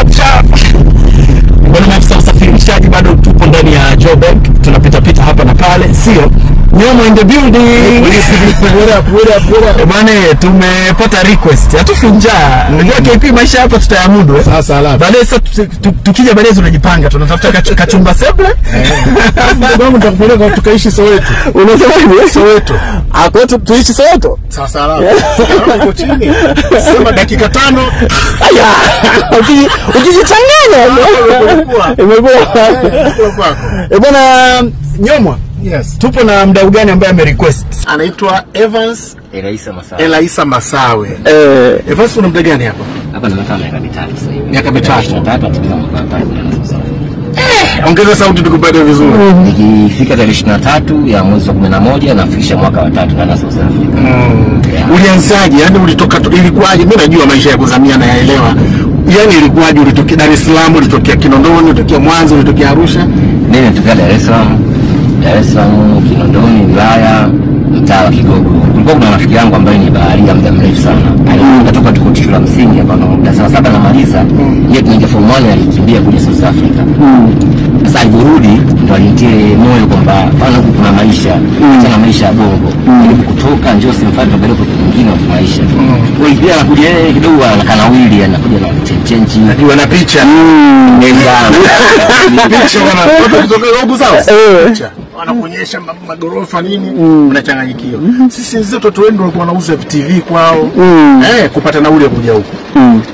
Chap chap. Bwana maafisa usafirishaji, bado tupo ndani ya Joburg, tunapita pita hapa na pale, sio? Nyomo in the building. What up, what up, what up? Bwana, tumepata request. Hatufi njaa. Unajua KP maisha hapa tutayamudu eh. Sasa alafu. Baadaye sasa tukija baadaye tunajipanga, tunatafuta kachumba seble. Ndugu wangu nitakupeleka tukaishi Soweto. Unasema hivi? Soweto. Ah, kwa hiyo tuishi Soweto? Sasa alafu. Uko chini. Sema dakika 5. Aya. Ukijichanganya. Imekuwa. Eh, bwana Nyomwa. Yes. Tupo na mdau gani ambaye ame request? Anaitwa Evans Elaisa Masawe. Elaisa Masawe. Evans, una muda gani hapa? Hapa na miaka mitatu sasa hivi. Miaka mitatu. Tatu atimiza mwaka wa tatu na sasa. Ongeza sauti tukupate vizuri. Nikifika tarehe 23 ya mwezi wa 11 nafikisha mwaka wa 3 na South Africa. Yeah. Ulianzaje? Yaani ulitoka ilikuwaje? Mimi najua maisha ya kuzamia na yaelewa. Yaani ilikuwaje? Ulitokea Dar es Salaam, ulitokea Kinondoni, ulitokea Mwanza, ulitokea Arusha? Mimi nilitokea Dar es Salaam. Dar es Salaam, Kinondoni, wilaya, mtaa wa Kigogo. Kulikuwa kuna rafiki yangu ambaye ni baharia muda mrefu sana. Alikuwa kutoka tuko shule ya msingi hapa na darasa la 7 namaliza. Yeye tunaingia form 1 alikimbia kuja South Africa. Sasa alivyorudi ndo alinitia moyo kwamba bana huku kuna maisha, acha na maisha ya bongo. Jaribu kutoka njoo simfuate mbele kwa mwingine wa maisha. Kwa hiyo pia anakuja yeye kidogo anakanawili, anakuja na chenchi. Najua na picha. Meza. Picha wana watu kutoka huku sawa? Picha. Wanakuonyesha magorofa nini, mnachanganyikiwa. Sisi wenzetu watoto wenu walikuwa wanauza TV kwao. Kupata nauli ya kuja huku.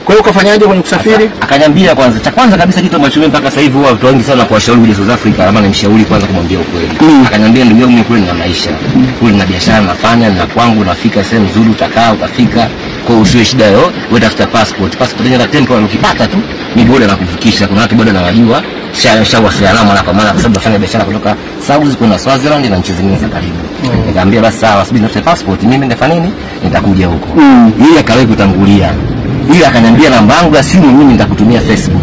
Kwa hiyo ukafanyaje kwenye kusafiri? Akaniambia kwanza, cha kwanza kabisa kitu ambacho mimi mpaka sasa hivi huwa watu wengi sana kuwashauri kuja South Africa, ama nimshauri kwanza kumwambia ukweli. Akaniambia ndugu yangu, mimi kule nina maisha. Kule nina biashara nafanya, na kwangu nafika sehemu nzuri, utakaa utafika. Kwa hiyo usiwe shida yo, wewe tafuta passport. Passport yenyewe temporary ukipata tu ni boda na kufikisha. Kuna watu boda nawajua, shawasiliana mara kwa mara kwa sababu nafanya biashara kutoka South kuna Swaziland na nchi zingine za karibu. Nikamwambia basi sawa, subiri nitafute passport, mimi nitafanya nini? Nitakuja huko. Yeye akawahi kutangulia. Yeye akaniambia namba yangu ya simu mimi nitakutumia Facebook.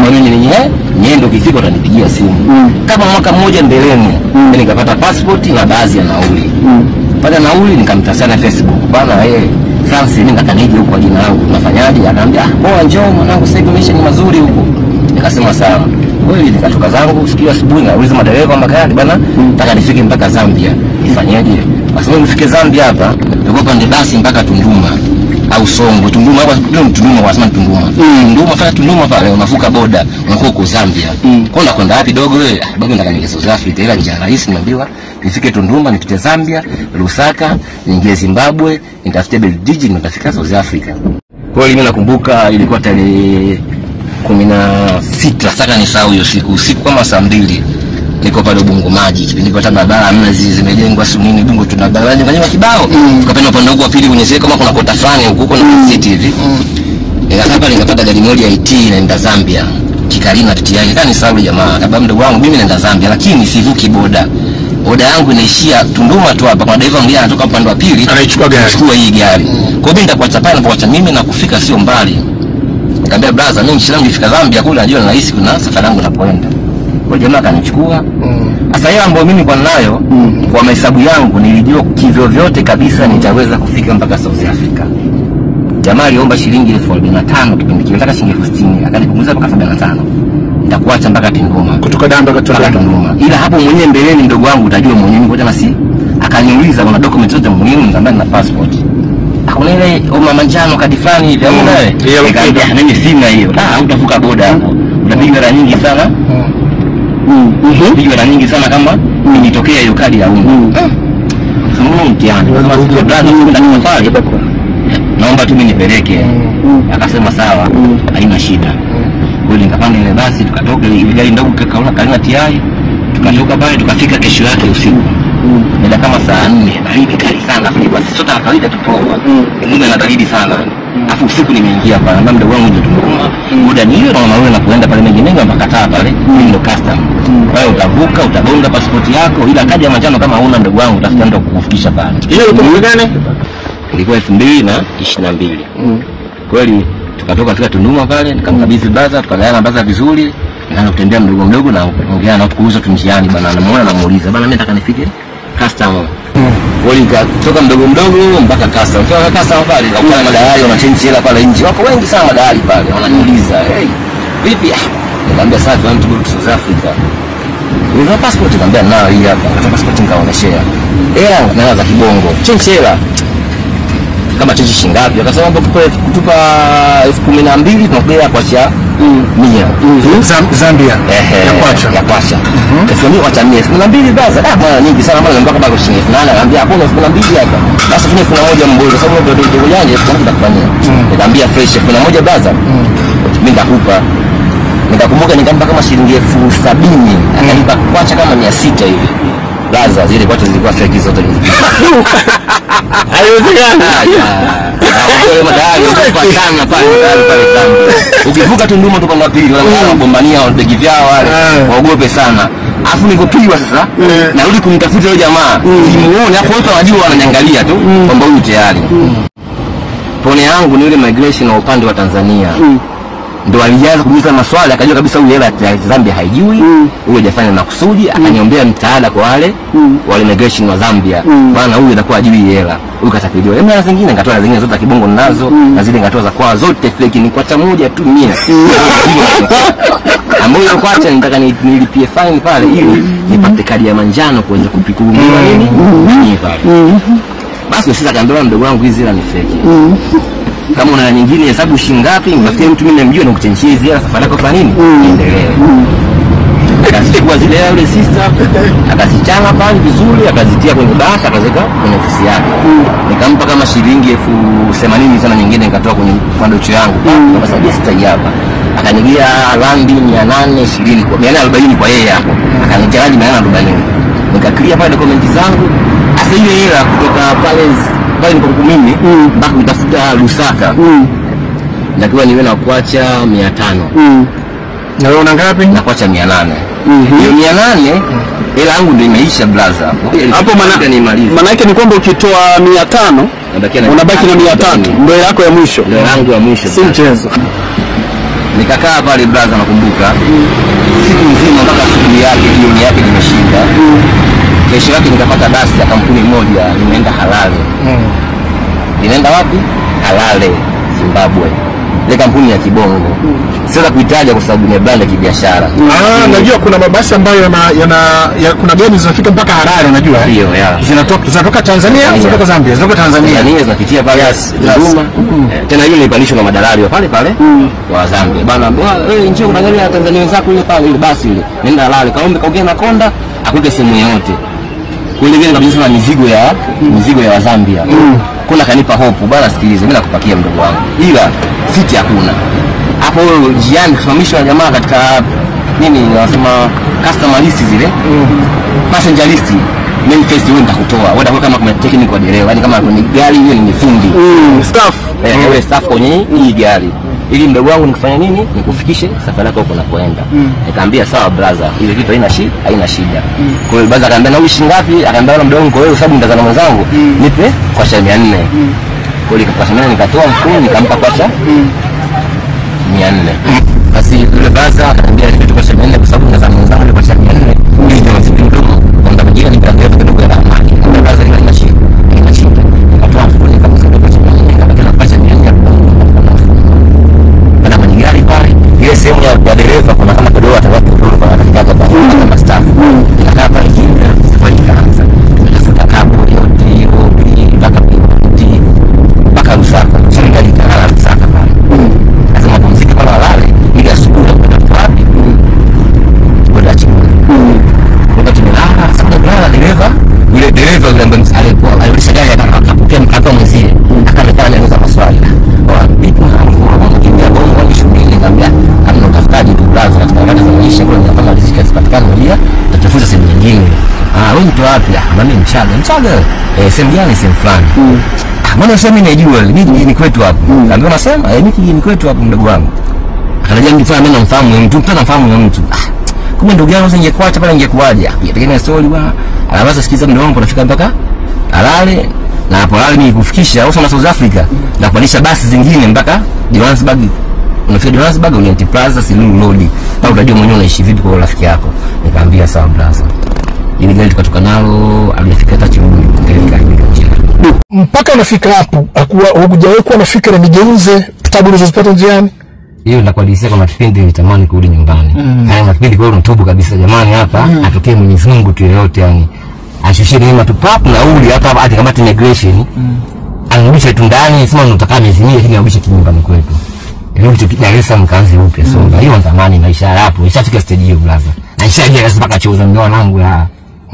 Kwa nini ninyi ndio ukifika utanipigia simu. Kama mwaka mmoja mbeleni mimi nikapata passport na baadhi ya nauli. Baada ya nauli nikamtasana Facebook. Bana France mimi nataka nije huko kwa jina langu tunafanyaje? Akaniambia poa, njoo mwanangu, sasa hivi maisha ni mazuri huko. Nikasema sawa. Kweli nikatoka zangu siku asubuhi na uliza madereva magari bana, nataka nifike mpaka Zambia. Nifanyaje? Basi mimi nifike Zambia hapa, nilikuwa pande basi mpaka Tunduma au Songwe. Tunduma hapa ndio Tunduma, wanasema Tunduma. Tunduma fanya Tunduma pale unavuka boda unakuwa uko Zambia. Kwa unakwenda wapi dogo wewe? Bado nataka niingie South Africa, ila njia rahisi niambiwa nifike Tunduma, nipite Zambia, Lusaka, niingie Zimbabwe, nitafute Belgiji ndio nitafika South Africa. Kwa hiyo mimi nakumbuka ilikuwa tarehe 16, sasa nisahau hiyo siku, usiku kama saa 2 niko pale Ubungo maji, kipindi kwa barabara hamna zimejengwa si nini, Ubungo tuna barabara nyingi kibao. Tukapenda upande huko wa pili kwenye kama kuna kota fulani huko huko na city hivi. Nikakaa pale nikapata gari moja ya IT inaenda Zambia. Kikarina TTI. Kani nisahau jamaa, kabla mdogo wangu mimi naenda Zambia lakini sivuki boda. Boda yangu inaishia Tunduma tu hapa. Kuna dereva mwingine anatoka upande wa pili anaichukua gari. Chukua hii gari. Kwa hiyo mimi nitakuacha pale ninapoacha mimi na kufika sio mbali. Nikamwambia brother, mimi nchi yangu ifika Zambia kule najua nahisi kuna safari yangu napoenda. Kwa jamaa akanichukua. Sasa hiyo ambayo mimi kwa nayo kwa mahesabu yangu nilijua kivyo vyote kabisa nitaweza kufika mpaka South Africa. Jamaa aliomba shilingi 1045 kipindi kile, nataka shilingi 60,000, akanipunguza mpaka 75. Nitakuacha mpaka Tunduma. Kutoka Dar mpaka Tunduma. Ila hapo mwenyewe mbeleni mdogo wangu utajua mwenyewe ngoja na si. Akaniuliza kuna documents zote muhimu, nikamwambia nina passport. Hakuna ile mama manjano kadi fulani hivi au nawe? Nikamwambia mimi sina hiyo. Ah, utavuka boda hapo. Utapiga mara nyingi sana. Piga mara nyingi sana kama nilitokea hiyo kadi ya unga. Sasa mtihani. Kama siku brother kuna safari. Naomba tu mimi nipeleke. Akasema sawa, haina shida. Kweli nikapanda ile basi tukatoka ile gari ndogo kakaona Karina TI. Tukatoka pale tukafika kesho yake usiku. Nenda kama saa 4, baridi kali sana, kwa sio la kawaida tupoa. Mume ana baridi sana. Afu usiku nimeingia pale, na mdogo wangu ndio Tunduma. Muda ni hiyo na wewe na kuenda pale mengi mengi mpaka pale, mimi ndo custom. Kwa hiyo utavuka, utagonga passport yako, ila kadi ya manjano kama huna mdogo wangu utafuta ndio kukufikisha pale. Ile ilikuwa mwaka gani? Ilikuwa 2022. Kweli tukatoka fika Tunduma pale, nikamkabidhi brother, tukagawana brother vizuri. Nikaanza kutembea mdogo mdogo na kuongea na kuuza tu njiani bana, namuona namuuliza bana, mimi nataka nifike custom. Kweli nikatoka mdogo mdogo mpaka custom. Kwa custom pale nikakutana na madalali wana change hela pale nje. Wako wengi sana madalali pale wananiuliza, "Hey, Vipi? Nikamwambia safi, I'm to go to South Africa. Una passport? Nikamwambia nayo hii hapa. Akatoa passport nikaoneshea. Hela na za kibongo. Change hela. Kama change shilingi ngapi? Akasema hapo kutupa 12,000 tunakugea kwa cha 100. Zambia. Ya kwacha. Ya kwacha. 12,000 kwa cha 100. 12,000 basi. Ah, bwana nyingi sana maana mpaka bado shilingi 8,000. Ananiambia hakuna 12,000 hapa. Basi tuna 1,000 mbozo sababu ndio ndio yanje nitakufanyia. Nikamwambia fresh 1,000 brother. Mimi nitakupa. Nikakumbuka nikampa kama shilingi 70,000. Akanipa kwacha kama 600 hivi. Blaza zile kwacha zilikuwa fake zote. Haiwezekani. Ukivuka tu nduma toka pili wanagombania begi vyao wale waogope sana. Afu nilipopigwa sasa narudi kumtafuta yule jamaa simuone, afu watu wanajua wananiangalia tu kwamba huyu tayari. Pone yangu ni yule migration wa upande wa Tanzania. Ndio alianza kuuliza maswali akajua kabisa huyu hela ya Zambia haijui, huyu hajafanya makusudi, akaniombea mtaala kwa wale wale migration wa Zambia. Bwana huyu atakuwa ajui hela. Huyu katapeliwa. Hebu na zingine nikatoa na zingine zote kibongo ninazo, na zile nikatoa za kwa zote fake ni kwacha moja tu 100. Ambayo kwacha nitaka nilipie fine pale ili nipate kadi ya manjano kuweza kupikugundua nini? Nini pale. Basi sasa akaambia mdogo wangu hizi hela ni fake. Kama una nyingine hesabu shilingi ngapi, unafikiri mtu mimi namjua na kuchenjia hizi hela safari yako kwa nini? Endelee. Akachukua zile hela yule sister, akazichanga pale vizuri, akazitia kwenye bahasha, akaziweka kwenye ofisi yake. Nikampa kama shilingi 80,000 sana nyingine nikatoa kwenye pandocho yangu. Kwa sababu sita hapa. Akanigia randi 820 kwa 840 kwa yeye hapo. Akanigia randi 840. Nikaklia pale dokumenti zangu. Sasa ile hela kutoka pale pale nilipokuwa mimi mpaka kutafuta Lusaka. Natakiwa niwe na kuacha 500. Na wewe una ngapi? Na kuacha 800. Hiyo 800 hela yangu ndio imeisha blaza. Hapo maana yake ni kwamba ukitoa 500 unabaki na 300 ndio yako ya mwisho. Ndio yangu ya mwisho. Si mchezo. Nikakaa pale blaza nakumbuka siku nzima mpaka asubuhi yake jioni yake nimeshinda. Kesho yake nikapata basi ya kampuni moja nimeenda Harare. Ninaenda wapi? Harare, Zimbabwe. Ile kampuni ya kibongo. Siweza kuitaja kwa sababu ni brand ya kibiashara. Najua kuna mabasi ambayo yana kuna gari zinafika mpaka Harare unajua. Ndio, ya. Zinatoka Tanzania, zinatoka Zambia, zinatoka Tanzania. Tanzania zinapitia pale Dodoma. Tena hiyo nilipandishwa na madalali wa pale pale wa Zambia. Bana, wewe njoo kuna gari ya Tanzania wenzako ile pale ile basi ile. Nenda Harare, kaombe kaongea na konda, akuweke sehemu yote. Kule vile kabisa na mizigo ya Zambia. Kuna kanipa hope bana, sikilize mimi nakupakia mdogo wangu. Ila siti hakuna. Hapo wewe njiani kusimamishwa na jamaa katika nini wanasema customer list zile. Passenger list. Main first wewe nitakutoa. Wewe utakuwa kama kuna technical dereva, yani kama kwenye gari hiyo ni fundi. Staff. Wewe staff kwenye hii gari. Ili mdogo wangu nikufanya nini? Nikufikishe safari yako huko unakoenda. Nikamwambia sawa brother, ile kitu haina shida, haina shida. Kwa hiyo brother akaniambia na uishi ngapi? Akaniambia na mdogo wangu kwa wewe sababu nitazana mwenzangu, nipe kwa shilingi 400. Kwa hiyo kwa shilingi 400 nikatoa mfukoni nikampa kwa 400. Basi yule brother akaniambia nipe kwa shilingi 400 kwa sababu nitazana mwenzangu ni kwa shilingi 400. Ili ndio mzigo mdogo. Kwa mwingine nikamwambia kidogo ya amani. Kwa brother haina shida. Haina shida. Nikatoa mfukoni nikampa kwa shilingi 400 nikabaki na kwa shilingi 400. Gari pale ile sehemu ya dereva kuna kama kidogo atakuwa kidogo kwa katika pale kama staff. Nikakaa pale kimya, safari ikaanza. Tumetafuta kabo yote mpaka Pindi mpaka Lusaka. Sasa gari ikalala Lusaka pale. Lazima pumzike pale walale ili asubuhi kwenda wapi? Kwenda chini. Wakati tumelala, sasa kulala dereva, yule dereva yule ambaye alikuwa alirudisha gari akapokea mkaka mwenzie. Akaanza kuuliza maswali. Vipi mnakimbia bongo ni shughuli? Nikamwambia kama utafutaji tu blaza katika harakati za maisha kwa nini riziki hazipatikani moja tutafuta sehemu nyingine. Wewe mtu wapi? Mimi Mchaga. Mchaga? Sehemu gani? Sehemu fulani. Mbona sasa mimi najua mimi kijijini kwetu hapo. Nikamwambia unasema? Mimi kijijini kwetu hapo mdogo wangu. Akanambia mtu fulani mimi namfahamu mtu, mtu namfahamu mtu. Kumbe ndugu yangu sasa ingekuacha pale ingekuaje? Pengine story bwana. Alafu sikiza mdogo wangu unafika mpaka Harare na hapo Harare ni kufikisha au South Africa na kupandisha basi zingine mpaka Johannesburg. Unafika Johannesburg unaenda Plaza Silulu Road. Pale utajua mwenyewe unaishi vipi kwa rafiki yako. Nikamwambia sawa brother. Ile gari tukatoka nalo alifika hata Chirundu gari ikaharibika njiani. Mpaka unafika hapo hakuwa hujawahi kuwa na fikra nigeuze tabu ulizozipata njiani? Hiyo ndakuhadithia kuna kipindi nilitamani kurudi nyumbani. Yaani kuna kipindi kwa unatubu kabisa jamani hapa atokee Mwenyezi Mungu tu yeyote yani. Ashushie neema tu pap nauli hata hata kama immigration. Anarudisha tu ndani sema nataka miezi miwili lakini arudishe tu nyumbani kwetu. Nirudi tu Dar es Salaam kaanze upya. So hiyo natamani maisha hapo. Ishafika stage hiyo brother. Na ishaje mpaka choza ndoa langu la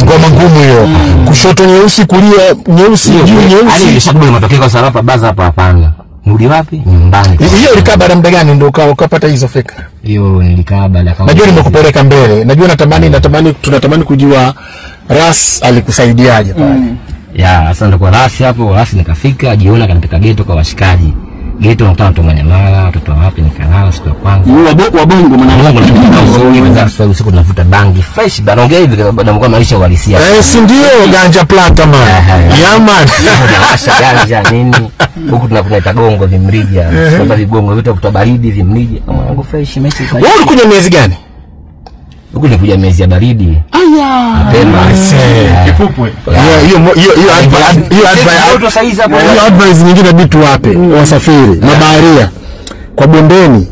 ngoma ngumu hiyo. Kushoto nyeusi, kulia nyeusi, juu nyeusi. Yaani nishakubali matokeo kwa sababu hapa baza hapa hapana. Nirudi wapi? Nyumbani. Hiyo ilikaa baada muda gani ndio ukapata hizo fikra? Hiyo nilikaa baada kama najua nimekupeleka mbele. Najua natamani tunatamani kujua Ras alikusaidiaje pale. Ya, sasa ndo kwa Ras hapo, Ras nikafika, jioni akanipeka geto kwa washikaji. Geto nakutana watu wa Manyamala, watoto wa wapi nikalala siku ya kwanza. Wa bongo maana Mungu usiku tunavuta bangi fresh bana, ongea hivi na kwa maisha uhalisia. Si ndio ganja planta man. Yeah man. Tunawasha ganja nini? Huku tunakunywa gongo vimrija. Sababu vigongo vyote kutoa baridi vimrija. Mwanangu fresh maisha. Wewe ulikuja miezi gani? Huku nilikuja miezi ya baridi. Aya. Mapema. Kipupwe. Hiyo advice nyingine bitu wape wasafiri, mabaharia. Kwa bondeni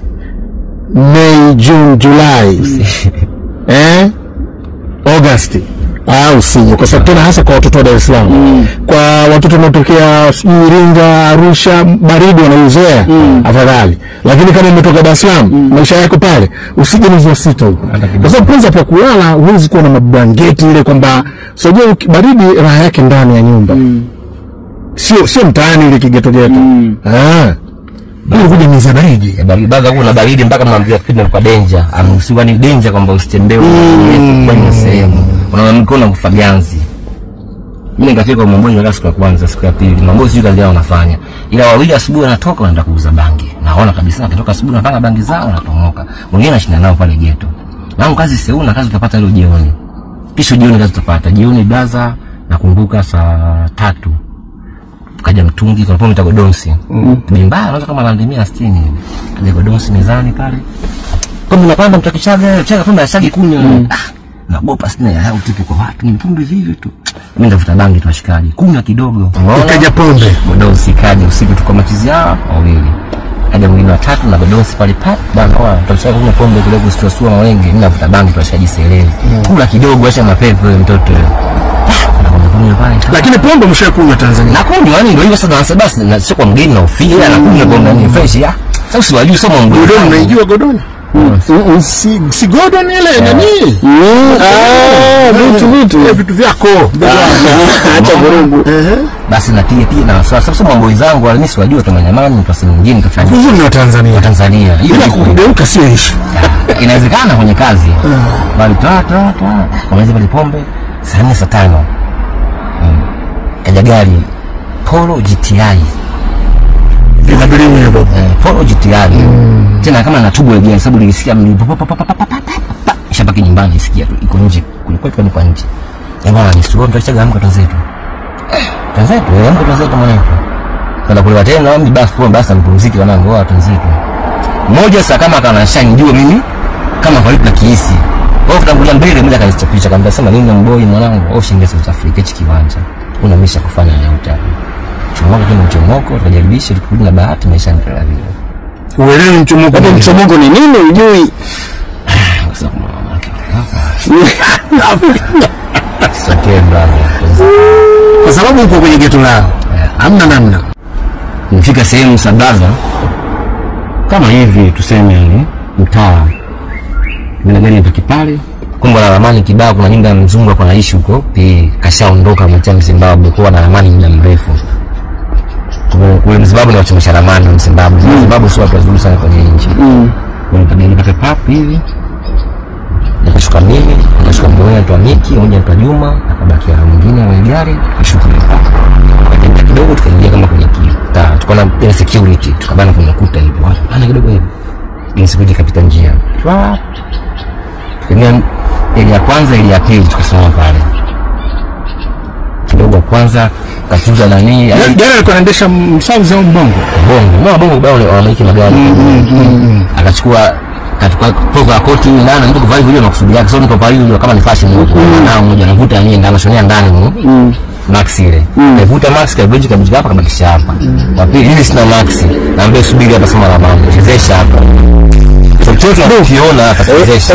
May, June, July. August. Usije kwa sababu tena hasa kwa watoto wa Dar es Salaam. Kwa watoto wanaotokea Iringa, Arusha, baridi wanaizoea afadhali. Lakini kama umetoka Dar es Salaam, maisha yako pale, usije mwezi wa 6 huko. Kwa sababu kwanza pa kulala huwezi kuwa na mablanketi ile kwamba sio baridi raha yake ndani ya nyumba. Sio mtaani ile kigeto geto. Kuja miezi ya baridi. Baridi baza kuna baridi mpaka mnaambia kipindi kwa danger. Amruhusiwa ni danger kwamba usitembee kwenye sehemu. Unaona mkono kufa ganzi. Mimi nikafika kwa Mambo nika siku ya kwanza, siku ya pili. Mambo sijui kazi yao wanafanya. Ila wawili asubuhi wanatoka wanaenda kuuza bangi. Naona kabisa akitoka asubuhi wanapanga bangi zao wanatomoka. Wengine anashinda nao pale geto. Langu kazi seuna kazi utapata leo jioni. Kesho jioni kazi utapata. Jioni baza nakumbuka saa 3. Kaja mtungi kwa pombe tagodonsi. Mbaya anaanza kama randi 160 hivi. Kaja godonsi mezani pale. Pombe napanda mtakichaga, chaga pombe ashagi kunywa. Nagopa sina ya hao tipo kwa watu, ni pombe vivi tu. Mimi ndavuta bangi tu washikaji. Kunywa kidogo. Ikaja pombe. Godonsi kaja usiku tuko machizi hao wawili. Kaja mwingine wa tatu na godonsi pale pale. Bana wao tutachaga kunywa pombe kidogo usituasua wengi. Mimi navuta bangi tu washikaji sielewi. Kula kidogo acha mapepo mtoto. Lakini pombe mshakunywa Tanzania. Nakunywa yani ndio hivyo sasa basi na sio kwa mgeni na ufia nakunywa pombe ni fresh ya. Sasa usiwajui sio mambo. Godoni unaijua godoni? Si godoni ile nani? Vitu vitu vyako. Acha vurugu. Basi napiga pia na sasa sio mambo zangu wala mimi siwajua tu Manyamala ni kwa sehemu nyingine tofauti. Uzuri wa Tanzania. Tanzania. Hiyo kugeuka sio issue. Inawezekana kwenye kazi. Bali toa. Wameza pale pombe saa 4 saa 5. Kaja gari Polo GTI. Vinabiliwa hiyo baba. Polo GTI. Tena kama natubu again sababu nilisikia shabaki nyumbani nisikia tu iko nje. Kulikuwa tu kwa nje. Jamaa ni sio mtachaga amka tanzetu. Tanzetu, amka tanzetu mwanangu. Kana kulewa tena mimi basi kwa basi nipumzike wanangu wao tanzetu. Mmoja sasa kama kanashanijua mimi kama kwa lipi na kiisi. Wao kutangulia mbele mmoja akanichapisha akamwambia sema nini mboi mwanangu au shinge South Africa hichi kiwanja. Una misha kufanya na utani. Chomoka kama mchomoko tukajaribisha tukirudi na bahati maisha yanaendelea vile. Uelewi mchomoko. Hapo mchomoko ni nini hujui? Sasa kwa mama yake. Sasa brother. Kwa sababu uko kwenye geto lao. Hamna namna. Nifika sehemu sabaza kama hivi tuseme yani mtaa. Mimi gani nipaki pale. Kumbe na ramani kibao kuna nyumba ya mzungu hapo anaishi huko. Kashaondoka mcha Zimbabwe kwa na ramani muda mrefu. Kule Zimbabwe ni wachomesha ramani wa Zimbabwe. Zimbabwe sio watu wazuri sana kwenye nchi. Kwa nipaka pap hivi. Nikashuka mimi, nikashuka mmoja anaitwa Miki, mmoja anaitwa Juma, akabaki mwingine mwenye gari, tukashuka pale. Kidogo tukaingia kama kwenye kitaa. Tukaona ile security, tukabana kwenye ukuta hivi. Hapana kidogo hivi. Ile security kapita njia. Tukaingia ile ya kwanza ile ya pili tukasimama pale. Kidogo kwanza katuza nani? Gari alikuwa anaendesha msauzi au mbongo? Bongo. Mbona bongo bao wanaiki magari. Akachukua kachukua poko ya koti ndani mtu kuvaa hivyo makusudi yake. Sio mtu kuvaa hivyo kama ni fashion huko. Na mmoja anavuta yeye ndani anashonea ndani. max ile. Naivuta max kabeji kabeji hapa kabakisha hapa. Wa pili mimi sina max. Naambia subiri hapa sema la mama. Chezesha hapa. Chochote unakiona hapa chezesha.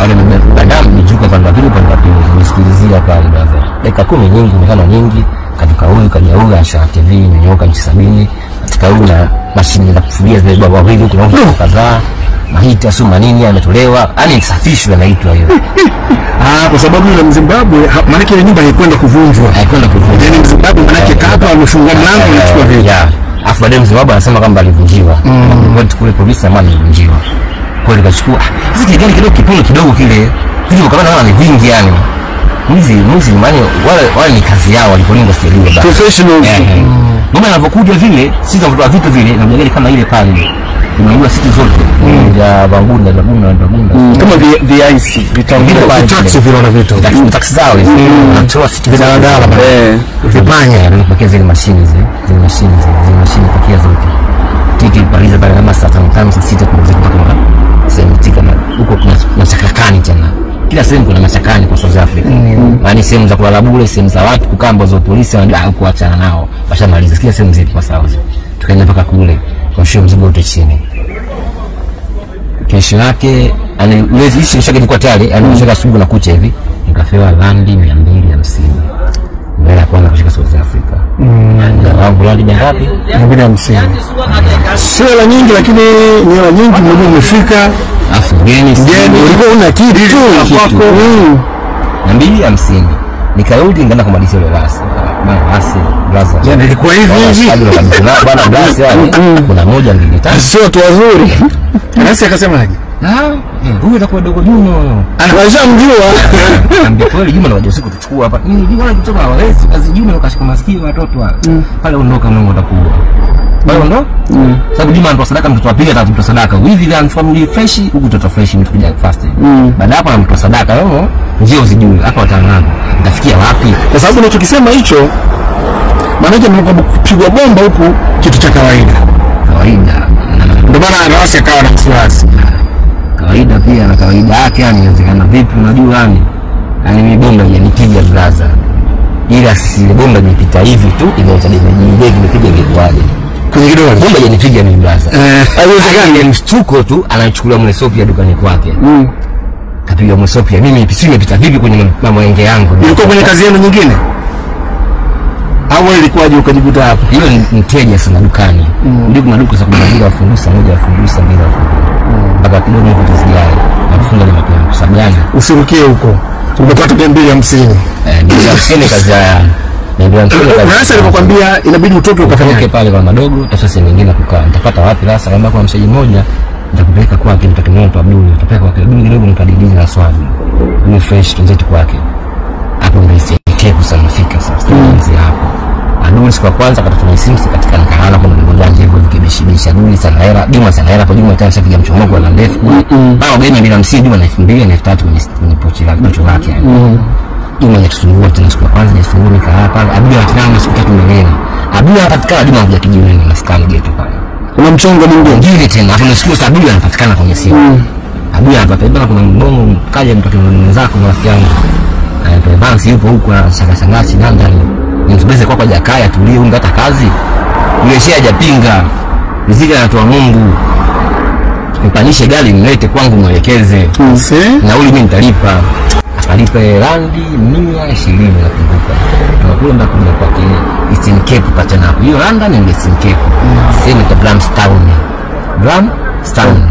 Wale madam nijuka upande wa pili upande wa pili nisikilizia pale brother. Dakika 10 nyingi mekano nyingi katoka huyu kaja huyu asha TV imenyoka inchi 70 katika huyu na mashine za kufulia zile baba wawili huko na huko kadhaa mahita sio manini ametolewa yani safishwe inaitwa hiyo. Ah, kwa sababu yule Mzimbabwe maana yake ile nyumba haikwenda kuvunjwa. Haikwenda kuvunjwa. Yaani Mzimbabwe maana yake hapa amefungua mlango anachukua vitu. Alafu baadaye Mzimbabwe anasema kwamba alivunjiwa. Kwa kule polisi ama alivunjiwa. Kwa hiyo nikachukua sasa kile gari kidogo kipimo kidogo kile. Vitu kama naona ni vingi yani. Mwizi maana wale ni kazi yao walipolinda sijui baba. Professionals. Mama anapokuja vile sisi tunatoa vitu vile na gari kama ile pale. Unajua sisi zote ya Bangunda na Bunda na Bunda kama VIC vitambulisho taxi vile na vitu taxi zao hizo wanatoa sisi vidaladala vipanya pakia zile mashine zile mashine zile mashine pakia zote tiki paliza pale kama saa 5 saa 6 tunazidi mpaka sehemu tika huko kuna machakani tena kila sehemu kuna machakani kwa South Africa. Yaani sehemu za kulala bure, sehemu za watu kukaa ambazo polisi wanajua kuachana nao washamaliza kila sehemu zipo kwa South. Tukaenda mpaka kule kwa mzigo wote chini. Kesho yake ani hiyo ilikuwa tayari anashaka asubuhi na kucha hivi nikapewa randi 250. Mbele kwanza kushika South Africa. Na wangu randi ngapi? 250. Sio hela nyingi lakini ni hela nyingi mmoja umefika. Afu mgeni ulikuwa una kitu kwako. 250. Nikarudi nikaenda kumalizia ile rasi. Bana rasi brother. Yaani ilikuwa hivi hivi. Bana brother yani kuna moja mbili tatu. Sio tu wazuri. Rasi akasemaje? Ah, huyu atakuwa dogo Juma. Anashamjua. Ambia kweli Juma na usiku tuchukua hapa. Mimi Juma anatoka hawezi. Kazi Juma akashika masikio watoto wale. Pale ondoka Mungu atakuwa. Pale ondoka? Sababu Juma anatoa sadaka mtoto wa pili atatoa sadaka. Hivi ile anafamilia fresh huku mtoto fresh mtu kuja fast. Baada hapo anamtoa sadaka wewe njia usijui hapa wataanza. Nitafikia wapi? Kwa sababu unachokisema hicho maana yake ni kwamba kupigwa bomba huku kitu cha kawaida. Kawaida. Ndio maana rasi akawa na wasiwasi. Kawaida pia na kawaida yake yani inawezekana vipi unajua yani. Yaani mimi bomba haijanipiga brother. Ila sisi ile bomba imepita hivi tu imeacha damage imepiga ingekuwaje? Kwenye kidole. Bomba haijanipiga mimi brother. Haiwezekani. Ni mshtuko tu anachukulia mlesopi ya dukani kwake. Kapiga mlesopi ya mimi sisi imepita vipi kwenye mamwenge yangu? Ilikuwa kwenye kazi yenu nyingine? Au ilikuwaje ukajikuta hapo? Hiyo ni mteja sana dukani. Ndio kuna duka za kumaliza wafungusa moja wafungusa mbili wafungusa. Mpaka kidogo hivyo tusijae. Na kufunga ni mapema kwa sababu gani? Usirukie huko. Umepata 250. 250 kazi ya 250 kazi. Sasa nilipokuambia inabidi utoke ukafanya okay pale kwa madogo, tafuta sehemu nyingine kukaa. Nitapata wapi sasa kama kuna mshaji mmoja nitakupeleka kwake, nitakimwona kwa Abdul, nitapeleka kwake Abdul kidogo nipadilize na swali. Ni fresh tuanze kwake. Hapo ndio Cape sana nafika sasa. Tuanze hapo. Aduli siku ya kwanza akatuma simu katika nikahala kwa mdogo wangu hivyo vikibishibisha. Aduli sana hela, Juma sana hela kwa Juma tena shapiga mchomoko na ndefu kule. Baba gani 250 Juma na 2000 na 3000 kwenye pochi lake pochi lake yani. Juma hajatusumbua tena siku ya kwanza hajatusumbua nikaa pale. Abdul anapatikana siku tatu mbeleni. Abdul anapatikana Juma anakuja kijiweni maskani geto pale. Kuna mchongo mwingine tena. Hapo nasikia Abdul anapatikana kwenye simu. Abdul anapatikana kuna mbongo kaja mtoto mwenzako rafiki yangu. Advance yupo huko anashanga shanga ndani. Nimsubeze kwa Jakaya tulie huyu hata kazi. Yule shehe hajapinga. Riziki anatoa Mungu. Nipanishe gari nilete kwangu mwelekeze. Nauli mimi nitalipa. Akalipa randi 120 nakumbuka. Tunakula mpaka kuja kwake Eastern Cape patana hapo. Hiyo London ni Eastern Cape. Sehemu ya Bramstown. Bramstown.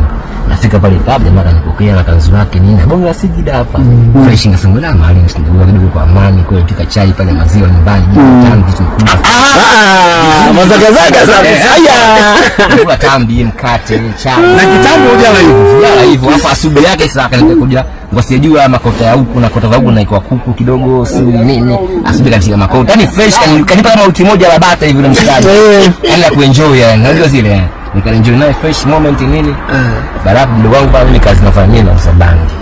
Nafika pale pub jamaa kanipokea na kanzu yake nini. Bongo la sijida hapa. Fresh ngasema la mahali msindio kidogo kwa amani kwa pika chai pale maziwa nyumbani jiko kitu mkubwa. Mazagazaga sana. Haya. Kwa tambi mkate chai. Na kitambo hujala hivyo. Hujala hivyo. Alafu asubuhi yake sasa akanikuja wasijua makota ya huku na kota za huku na iko kuku kidogo si nini. Asubuhi katika makota. Yaani fresh kanipa kama wiki moja la bata hivi na mshikaji. Yaani la kuenjoy yani. Unajua zile. Nikaenjoy naye fresh moment nini. Baada hapo mdogo wangu pale mimi kazi nafanya nini na usabangi.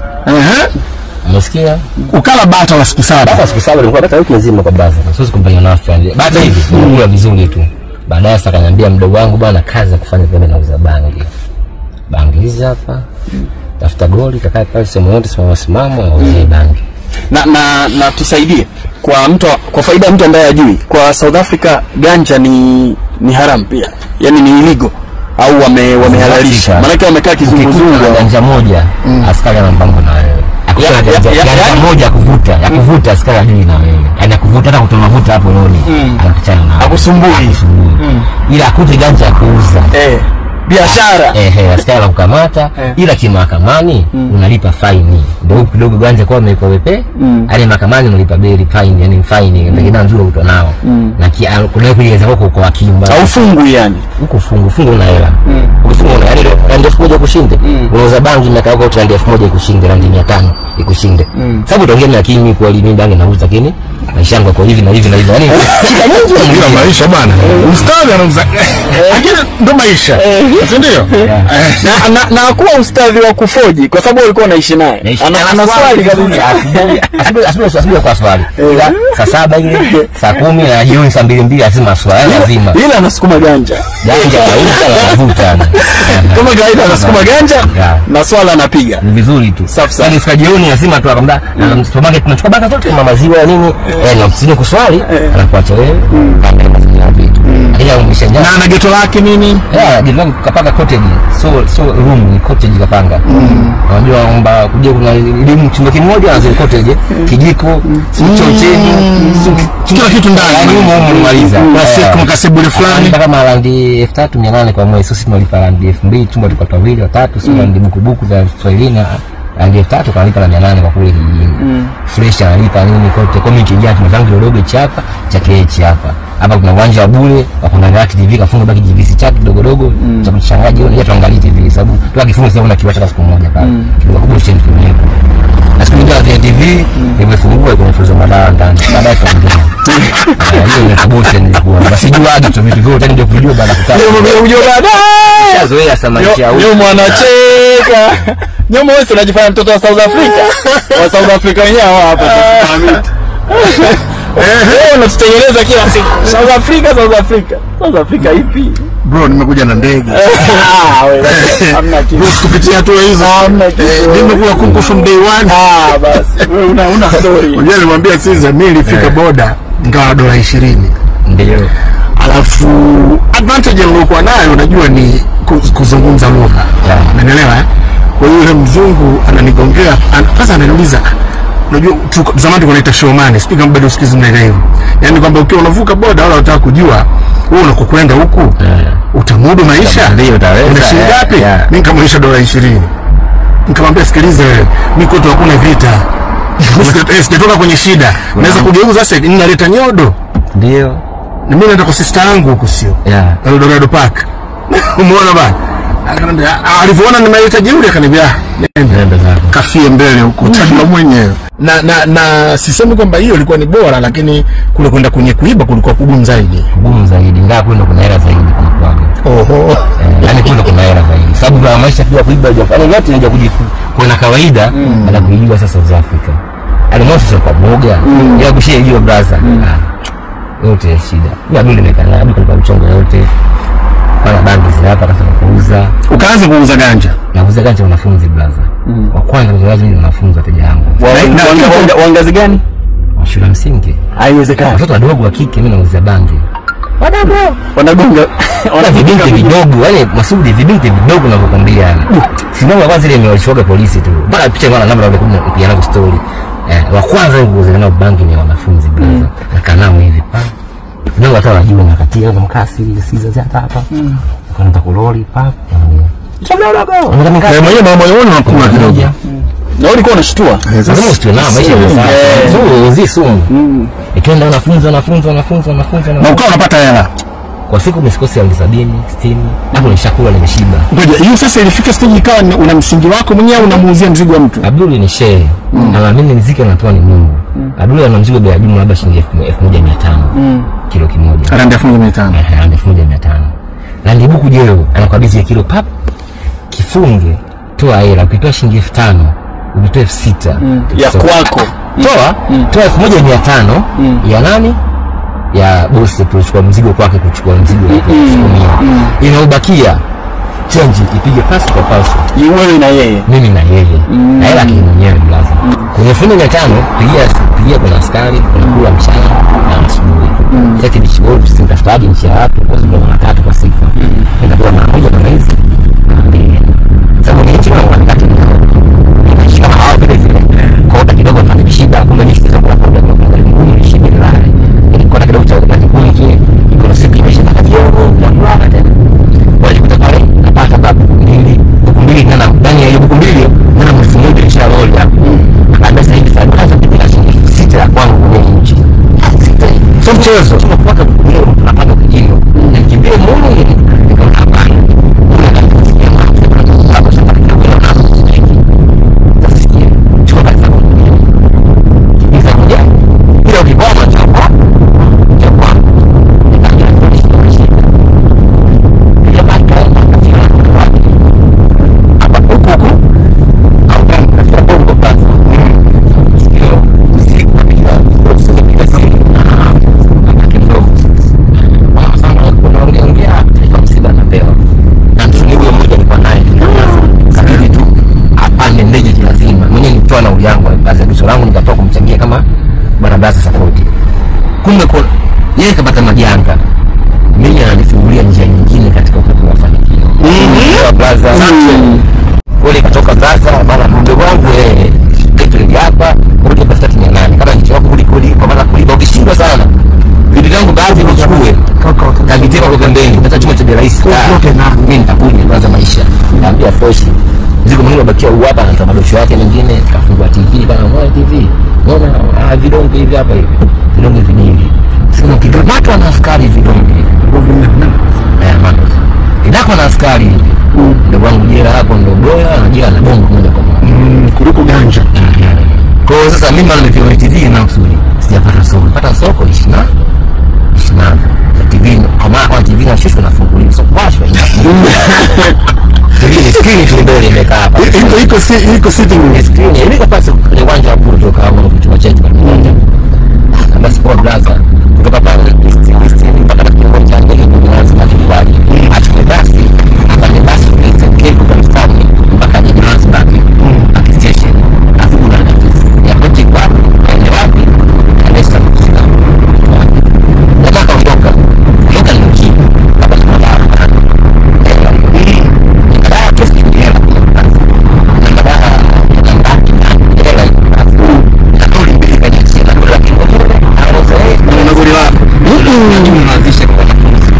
Unasikia? Ukala bata la siku 7. Bata siku 7 nilikuwa bata wiki nzima kwa baza. Siwezi kumpanya na afya. Bata hivi nilikula vizuri tu. Baadaye sasa akaniambia mdogo wangu bwana kazi ya kufanya pembe na uza bangi. Bangi hizi hapa. Tafuta goli kakae pale sehemu yote simama simama auzie bangi. Na tusaidie kwa mtu, kwa faida mtu ambaye hajui, kwa South Africa ganja ni haram pia. Yaani ni illegal au wamehalalisha. Maana wamekaa kizunguzungu. Ganja moja askari ana mpango na wewe. Ganja moja kuvuta, ya kuvuta askari hajui na wewe. Anakuvuta hata kutoa mafuta hapo loni. Anakachana na. Hakusumbui. Ila akute ganja kuuza. Biashara. Askari anakukamata ila kimahakamani unalipa faini. Ndio kidogo ganja kwa imekuwa wepe. Yaani mahakamani unalipa beli fine, yani fine ndio nzuri uto nao. Na kuna kueleza huko kwa kimba. Haufungu yani. Huko fungu una hela. Ukifunga una yani randi 1000 kushinde. Unauza bangi miaka yako randi 1000 ikushinde, randi 500 ikushinde. Sababu utaongea na kimi kwa lini bangi nauza lakini maisha yangu kwa hivi na hivi na hivi. Yaani shida nyingi ndio maisha bwana. Ustadhi anauza. Lakini ndio maisha. Si ndio? Na kuwa ustadhi wa kufoji kwa sababu ulikuwa unaishi naye. Ana swali kabisa. Asubuhi kwa swali. Ila saa 7 ile, saa 10 na jioni saa 2 lazima swali lazima. Ila anasukuma ganja. Ganja anavuta. Kama kawaida anasukuma ganja na swala anapiga. Ni vizuri tu. Yaani fika jioni lazima tu akamda na supermarket tunachukua baka zote maziwa nini. Na msije kuswali anakuacha wewe. Kama mazingira vitu. Ila umeshaja. Na ana geto lake nini? Geto lake kapanga cottage. So room ni cottage kapanga. Unajua kwamba kuja kuna elimu chumba kimoja na zile cottage, kijiko, choo chenu, kila kitu ndani. Yaani humo umemaliza. Kuna siku mkasebule fulani kama randi 3800 kwa mwezi. Sisi tunalipa randi 2000 chumba tuko wawili watatu, sio randi bukubuku za Swahili na randi 3000 kanalipa na 800 kwa kule kijijini. Fresh analipa nini kote. Kwa mimi kijana tumezangu kidogo chapa cha KH hapa. Hapa kuna uwanja wa bure, kuna ngati TV kafunga baki GVC chake kidogo dogo cha kuchangaa jioni tuangalie TV sababu tu akifunga sasa una kiwasha siku moja pale. Kidogo kubwa cha mtu. Na siku nyingine ya TV nimefungua kwa mfuzo madawa ndani. Baadaye tukaongea. Hiyo ni kabosha nilikuwa. Basi jua hadi tu vitu vyote ndio kujua baada kukaa. Ndio kujua baadaye. Shazoea sana maisha huko. Ndio mwanacheka. Nyomo wewe unajifanya mtoto wa South Africa. Wa South Africa wenyewe hapa tunaamini. Unatutengeneza kila siku. South Africa, South Africa. South Africa ipi? Bro, nimekuja na ndege. Wewe hamna kitu. Bro, kupitia hatua hizo. Hamna kitu. Nimekuwa kuku from day one. Basi. Wewe una story. Unajua nilimwambia Caesar mimi nilifika boda ngawa $20. Ndio. Alafu advantage nilikuwa nayo unajua ni kuzungumza lugha. Unanielewa eh? Kwa hiyo yule mzungu ananigongea, kwanza ananiuliza unajua zamani tulikuwa tunaita showman, sijui kama bado sikizi mnaita hivyo. Yaani kwamba ukiwa unavuka boda wala unataka kujua wewe unakokwenda huku utamudu maisha? Ndio utaweza. Una shilingi ngapi? Mimi nikamwonyesha $20. Nikamwambia sikiliza wewe, mimi kwetu hakuna vita. Sijatoka kwenye shida. Naweza kugeuza sasa ninaleta nyodo. Ndio. Na mimi naenda kwa sister yangu huko sio? Eldorado Park. Umeona bana? Akaniambia alivyoona nimeleta jeuri akaniambia nenda zako. Kafie mbele huko utajua mwenyewe. Na sisemi kwamba hiyo ilikuwa ni bora lakini kule kwenda kwenye kuiba kulikuwa kugumu zaidi. Kugumu zaidi ingawa kule kuna hela zaidi kulikuwa. Oho. Yaani kule kuna hela zaidi. Sababu kwa maisha pia kuiba hujafanya yote inaja kujiku na kawaida na kuijua sasa South Africa. Yaani mwanzo sio kwa boga. Ila kushia brother. Yote shida. Mimi abili nimekaa na kwa mchongo yote. Kwa bangi zile hapa kaanza kuuza. Ukaanza kuuza ganja? Nauza ganja wanafunzi brother. Wa kwanza kuuza ni wanafunzi wateja wangu. Wa ngazi gani? Wa shule msingi. Haiwezekani. Watoto wadogo wa kike mimi nauza bangi. Wadogo. Wanagonga. Wana vibinti vidogo, yani Masudi vibinti vidogo ninavyokuambia yani. Sindano ya kwanza ile imewashoga polisi tu. Mpaka picha kwa namba ndio kupiana story. Wa kwanza kuuza nao bangi ni wanafunzi brother. Nakaa nao hivi. Ndio watu wanajua nakatia kwa mkasi hizi hata hapa. Ukaanza kuloli pap. Na mwenyewe mama yoni unakula kidogo. Na ulikuwa unashtua. Lazima usitue nao maisha ya sasa. Sio uzi sumu. Ikienda wanafunzi. Na ukawa unapata hela. Kwa siku msikosi ya 70, 60. Hapo nishakula nimeshiba. Ngoja, hiyo sasa ilifika stage ikawa una msingi wako mwenyewe unamuuzia mzigo wa mtu. Abdul ni shehe. Na mimi mziki anatoa ni Mungu. Abdul ana mzigo bei ya jumla labda shilingi 1500. Kilo kimoja. Randi 1500. Randi 1500. Randi buku jeo anakabidhi kilo pap. Kifunge, toa hela, ukitoa shilingi 5000, ukitoa 6000 ya kwako. Toa 1500 ya nani? Ya bosi tulichukua mzigo kwake kuchukua mzigo wake. Inaobakia Change ipige pasi kwa pasi. Wewe na yeye. Mimi na yeye. Na hela mwenyewe blaza. Kwenye 2500 pigia kuna askari, kuna kula mchana na asubuhi. Sasa dishboard sitafutaje nchi ya watu kwa sababu mara tatu kwa siku. Nitakuwa mara moja kwa mwezi. Sababu ni nchi wangu wakati nimeshika hao vile vile. Kwa hiyo kidogo nifanye kumbe mimi siweza kula kwa ngumu nishibe nilale. Nilikuwa na kidogo cha kuni kile. Iko siku imesha kidogo na kulala tena. Walikuta pale napata babu mbili, buku mbili na ndani ya hiyo buku mbili na elfu moja inshallah hapo. Akaambia sasa hivi sasa kwanza nipika shilingi 6,000 ya kwangu kwenye nchi. Sio mchezo. Tunapata buku mbili tunapata kijino. Na kimbie muone nikaona hapana. Kuna kanisikia mama hapo sasa kidogo na sasa sikia. Chukua kazi zako. Kimbiza moja. Bila ukiboma cha kwa. Cha kwa. Nikaambia polisi ndio. Kumbe kwa yeye kapata majanga, mimi ananifungulia njia nyingine katika upepo wa mafanikio. Blaza kule katoka blaza bana, mdogo wangu yeye kitu ni hapa kodi 3800 kama nchi wako kuli kwa maana kulipa ukishindwa sana vitu vyangu baadhi vichukue kagiteka kwa pembeni, hata chuma cha bei rahisi. Mimi nitakuja kwanza maisha, naambia fresh ziko mwingine bakia hapa na madosho yake mengine, kafungua TV bana, mwa TV unaona vidonge hivi hapa hivi vidonge vingi sio kidogo, watu wana askari vidonge eh man inako na askari hivi ndio wangu jela hapo ndio boya na jela na bongo moja kwa moja kuliko ganja. Kwa hiyo sasa mimi nimepewa TV na kusudi sijapata soko, pata soko 20 na TV kama kwa TV na shushwa nafunguliwa soko washwa TV ni screen tu mbele imekaa hapa iko sitting room screen ile pasi kwenye uwanja wa Buru toka hapo kitu cha chetu kwa uwanja basi kwa blaza kutoka pale East mpaka kwa uwanja ndege kuanza na kibali achukue basi apande basi East Cape kwa mstari mpaka Johannesburg station afu kuna ya project wapi aende wapi anaweza kufika nataka kuondoka kuondoka ni kitu hapa ni madawa madawa kesi ni hela na madawa na hela na kauli mbili kwenye na kula kingo na na goli lako tunaanzisha kwa wanafunzi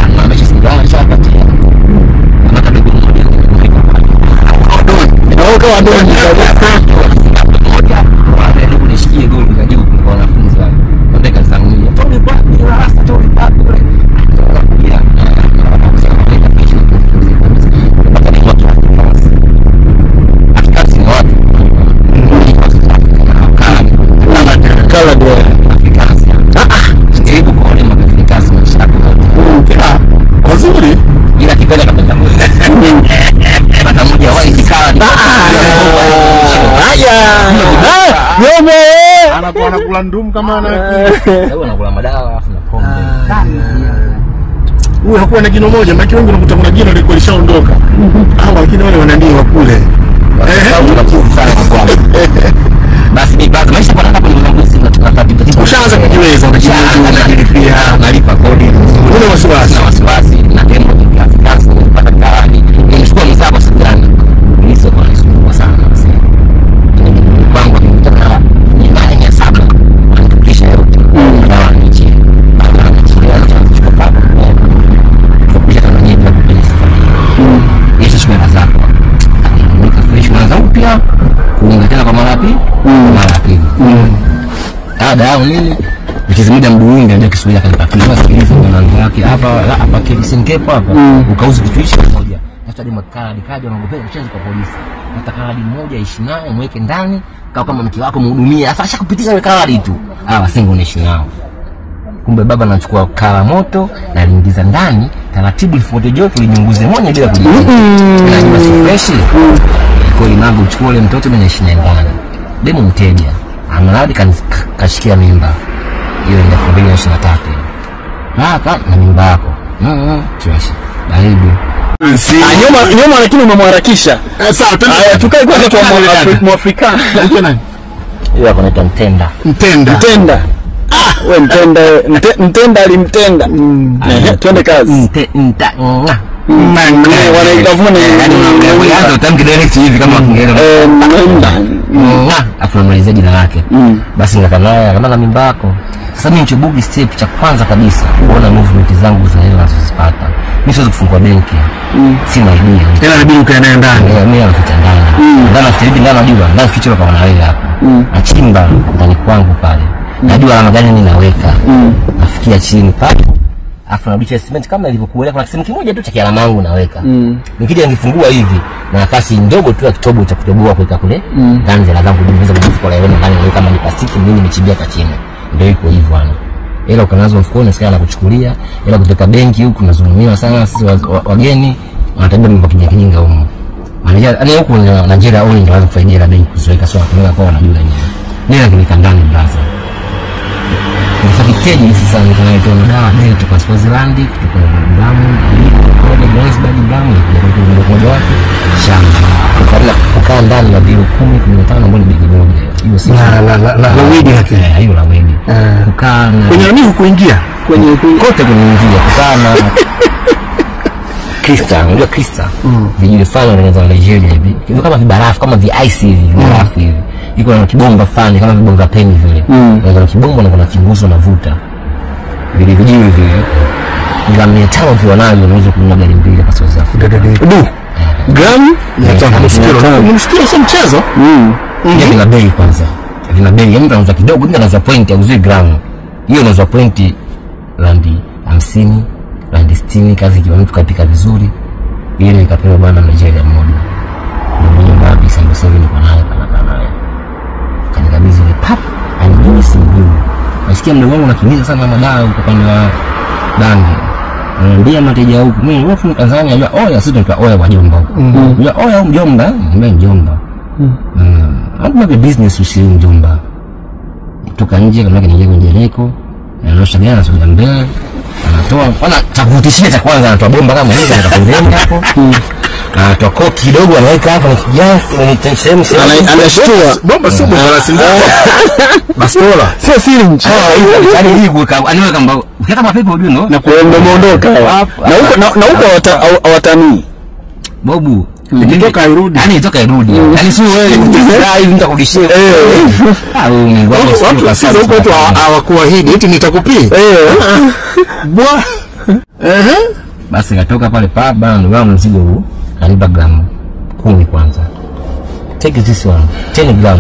ana ameshasimama shapatia na kadogo mmoja nimeweka pale na wewe moja wale ndugu nishikie goli kajibu kwa wanafunzi wale ndio kazi zangu mimi tole kwa ni rasta tole kwa kule nakuja kala ndio Jaribu kuona Afrikaans maisha yako yote. Wazuri Ila kipenda kapenda moja. Pata moja wali kikala. Haya. Yomo. Anakuwa anakula ndumu kama ana Sababu anakula madawa alafu na pombe. Huyu hakuwa na jino moja, maana wengi unakuta kuna jino lilikuwa lishaondoka. Hawa lakini wale wananiwa kule. Sababu tunakufa sana kwa kwao. Basi ni basi maisha kwa hapo ndio mambo sisi tunataka. Ushaanza kujiweza, unajilipia, unalipa kodi. Una wasiwasi. Una wasiwasi na demo ya Afrikaans kupata kawani. Nimechukua mzako sijana. Mimi sio kwa nisumbua sana basi. Kwangu nikutaka ni 8,700 wanatupisha yote. Na nchi. Na nchi ya kuchukua papo. Kupisha na nyinyi pia kwenye safari. Yesu shukuru zako. Nika fresh unaanza upya kuunga tena kwa mara pili. Mara pili. Dada au nini? Mchezi mmoja mduungi anajua Kiswahili akanipa kile sikiliza mwanangu wake hapa hapa KBC hapa ukauza kitu hicho moja. Hata hadi makali kaja wanaogopea mchezo kwa polisi. Hata kadi moja ishi nayo mweke ndani kama mke wako mhudumie. Sasa ashakupitisha ile kadi tu. Ah, singo unaishi nao. Kumbe baba anachukua kala moto na aliingiza ndani taratibu lifuate joto linyunguze moja bila kujua. Najua si fresh. Kwa hiyo nangu uchukue ule mtoto mimi naishi naye ndani. Demu mteja. Anarudi kashikia mimba. Hiyo ni 2023. Hapa na mimba yako. Fresh. Karibu. Nyuma lakini umemharakisha. Sawa, haya tukae kwanza kwa Mwafrika. Uko nani? Yeye hapo anaitwa Mtenda. Mtenda. Ah, wewe Mtenda, Mtenda alimtenda. Twende kazi. Mtenda. Wanaitafuna yani utamki direct hivi kama Kiingereza. Mtenda. Afu namalizia jina lake. Basi nikakaa naye akamwambia na mimba yako. Sasa mimi nichobugi step cha kwanza kabisa kuona movement zangu za hela nazozipata. Mimi siwezi kufungua benki. Sina idea. Hela inabidi ukae naye ndani. Mimi naficha ndani. Ndani naficha hivi ndani najua. Ndani ficha kwa na wewe hapa. Nachimba ndani kwangu pale. Najua alama gani ninaweka. Nafikia chini pale. Afu narudisha cement kama ilivyokuwa. Kuna kisehemu kimoja tu cha kialama yangu naweka. Nikija nikifungua hivi na nafasi ndogo tu ya kitobo cha kutoboa kuweka kule. Ndani hela zangu nimeweza kufuka leo ndani naweka kama ni plastiki mimi nimechimbia kwa chini. Ndio iko hivyo ana. Hela ukanazo mfukoni nasikia anakuchukulia, hela kutoka benki huku tunazulumiwa sana sisi wageni, wanatabia mambo kijinga huko. Manager huku Nigeria au ndio waanza kufaidia la benki kuziweka sawa kwa kwa wanajua wenyewe. Nenda kimeka ndani brother. Nifakipeje sasa nikanaitoa dawa ndio kutoka Swaziland, kutoka Bramu, kutoka Johannesburg Bramu, kutoka kwa wapi? Shamba. Kabla kukaa ndani ya bilo 10 15 ambapo ni bigi moja. Hiyo si la wedding yake. Hiyo la wedding. Kukaa na kwenye nini hukuingia? Kwenye kote kuingia kukaa na Krista, unajua Krista? Vijiji fulani wanaanza Nigeria hivi. Hivi kama vibarafu, kama vi ice hivi, vibarafu hivi. Iko na kibomba fulani kama vibomba peni vile. Kuna kibomba na kuna kinguzo navuta. Vile vijiwe vile. Gramu 500 ukiwa nayo unaweza kununua gari mbili hapa South Africa. Du. Gramu 500. Msikio sio mchezo. Ndio vina bei kwanza. Vina bei. Mtu anauza kidogo, mtu anauza point auzi gramu. Hiyo unauza point randi 50, randi 60 kazi kwa mtu kapika vizuri. Ile nikapewa bwana Nigeria mmoja. Mwenye ngapi sasa ndio sasa niko naye kana naye. Kanikabidhi ile pap, anijui simjui. Nasikia mdogo wangu anakimiza sana madawa huko upande wa bangi. Ananiambia mateja huku. Mimi wewe from Tanzania, unajua oya sisi tunaitwa oya kwa jomba huko. Unajua oya au mjomba? Mimi mjomba. Hakuna business usiyo mjomba. Kutoka nje kama yake kwenye jereko, anaosha gari anasogea mbele, anatoa kwanza cha kuvutishia cha kwanza anatoa bomba kama hizo anataka hapo. Anatoa koki kidogo anaweka hapo na kijasi na sehemu anashtua. Bomba sio bomba la sindano. Bastola. Sio syringe. Yaani hii kuweka anaweka kama ukiweka mapepo unajua no. Na kuondoka. Na huko hawatanii. Bobu ikitoka irudi. Yaani itoka irudi. Yaani sio wewe hivi nitakurudishia. Ah wewe watu sasa huko watu hawakuahidi eti nitakupii. Bwa. Basi katoka pale pa bana ndio wangu mzigo huu. Kanipa gramu 10 kwanza. Take this one. 10 gram.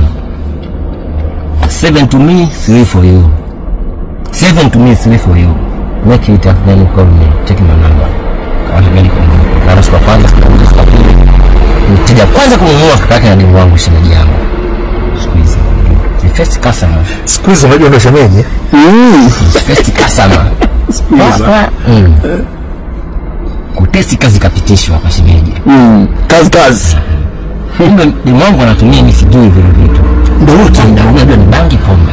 7 to me, 3 for you. 7 to me, 3 for you. Make it up then call me. Take my number. Kama mimi niko na siku kwanza siku pili. Mteja kwanza kununua kaka yake na demu wangu shemeji yangu. Siku hizi. The first customer. Siku hizi unajua ndio shemeji. First customer. Siku hizi. Kutesti kazi kapitishwa hapa shemeji. Kazi. Kumbe demu wangu anatumia mimi sijui vile vitu. Ndio wote ndio ni bangi pombe.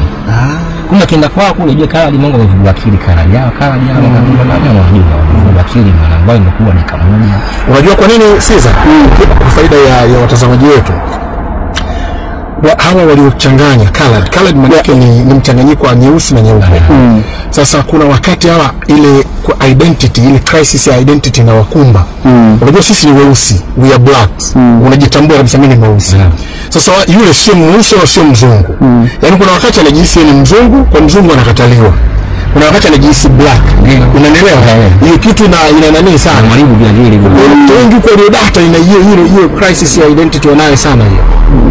Kumbe kienda kwao kule unajua kala demu wangu amevugua akili kala jao kala jao kama nani anajua amevugua akili mwana ambaye imekuwa dakika moja. Unajua kwa nini Caesar? Kwa faida ya watazamaji wetu. Hawa waliochanganya colored. Colored maana yake ni mchanganyiko wa nyeusi na nyeupe. Sasa kuna wakati hawa ile identity, ile crisis ya identity na wakumba. Unajua sisi ni weusi, we are blacks. Unajitambua kabisa mimi ni mweusi. Sasa yule sio mweusi wala sio mzungu. Yaani kuna wakati anajihisi ni mzungu, kwa mzungu anakataliwa. Kuna wakati anajihisi black. Unanielewa? Hiyo kitu ina nani sana. Mwalimu bila vile. Wengi kwa hiyo data ina hiyo crisis ya identity wanayo sana hiyo.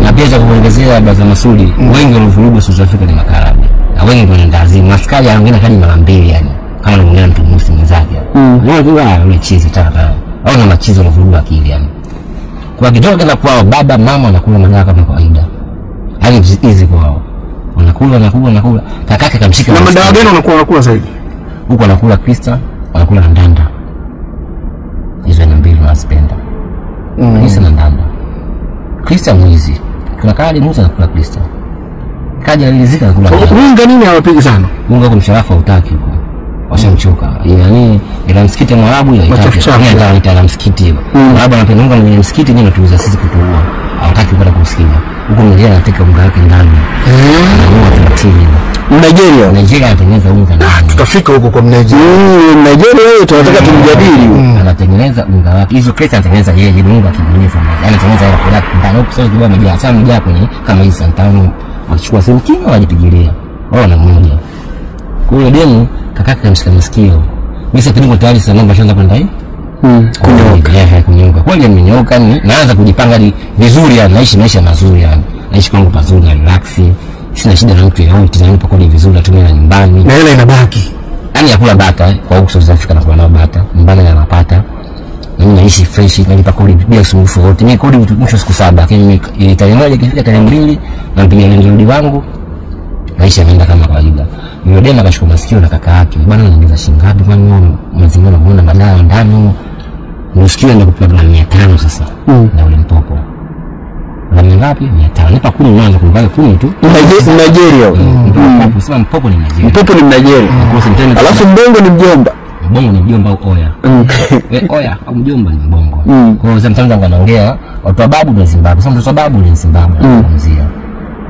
Na pia cha kuongezea Baza Masudi, wengi wanaovuruga South Africa ni makarabi. Na wengi ndio ndazimu. Askari anaongea kadi mara mbili yani. Kama anaongea mtu mweusi mwenzake. Wewe tu yule chizi tata. Au na machizi wanavuruga akili yani. Kwa kidogo kana kwao baba mama wanakula madawa kama kawaida. Yaani hizi kwao. Wanakula. Kakake kamshika. Na madawa gani wanakula zaidi? Huko anakula Krista, wanakula na ndanda. Hizo ni mbili wanazipenda. Krista na ndanda. Krista mwizi. Kuna kali mwizi anakula Krista. Kaja alizika anakula. Unga nini hawapigi sana? Unga kwa msharafu hautaki huko. Washamchoka. Yaani ila msikiti Mwarabu ile itaita ila msikiti hiyo. Mwarabu anapenda unga mwenye msikiti nyinyi mnatuuza sisi kutuua. Hawataki kwenda kusikia. Huko Nigeria anateka unga wake ndani. Nigeria. Nigeria anatengeneza unga ndani. Tutafika huko kwa Nigeria. Nigeria yeye tunataka tumjadili. Anatengeneza unga wake. Hizo kreti anatengeneza yeye ile unga akibonyeza maji. Anatengeneza ile product ndani. Huko sasa kidogo amejaa sana amejaa kwenye kama hizi santano wakichukua sehemu kinga wajipigilia. Wao na mmoja. Kwa hiyo demu kakaka kamshika masikio. Mimi sasa niko tayari sasa mambo yashaanza kwenda hivi. Kunyoka. Kunyoka. Kweli nimenyoka ni naanza kujipanga vizuri yani naishi maisha mazuri yani. Naishi kwangu pazuri na relax. Sina shida na mtu yeyote, nalipa kodi vizuri, natumia na nyumbani. Na hela inabaki. Yaani yakula bata kwa huko South Africa na nao bata. Nyumbani anapata. Na mimi naishi fresh, nalipa kodi bila usumbufu wote. Mimi kodi mwisho siku 7, lakini mimi tarehe 1 ikifika tarehe 2 nampigia landlord wangu. Maisha yanaenda kama kawaida. Yule dema akashika masikio na kaka yake. Bwana unaingiza shilingi ngapi kwani wewe mazingira unaona madawa ndani. Nisikie ndio kupewa 500 sasa. Na ule mpopo. Na ngapi? 500. Nipa 10 mwanzo kumbaye 10 tu. Nigeria. Mpopo sema mpopo ni Nigeria. Mpopo ni Nigeria. Alafu mbongo ni mjomba. Mbongo ni mjomba au oya. Oya au mjomba ni mbongo. Kwa hiyo sometimes anaongea watu wa babu ni Zimbabwe. Sasa mtoto wa babu ni Zimbabwe anazungumzia.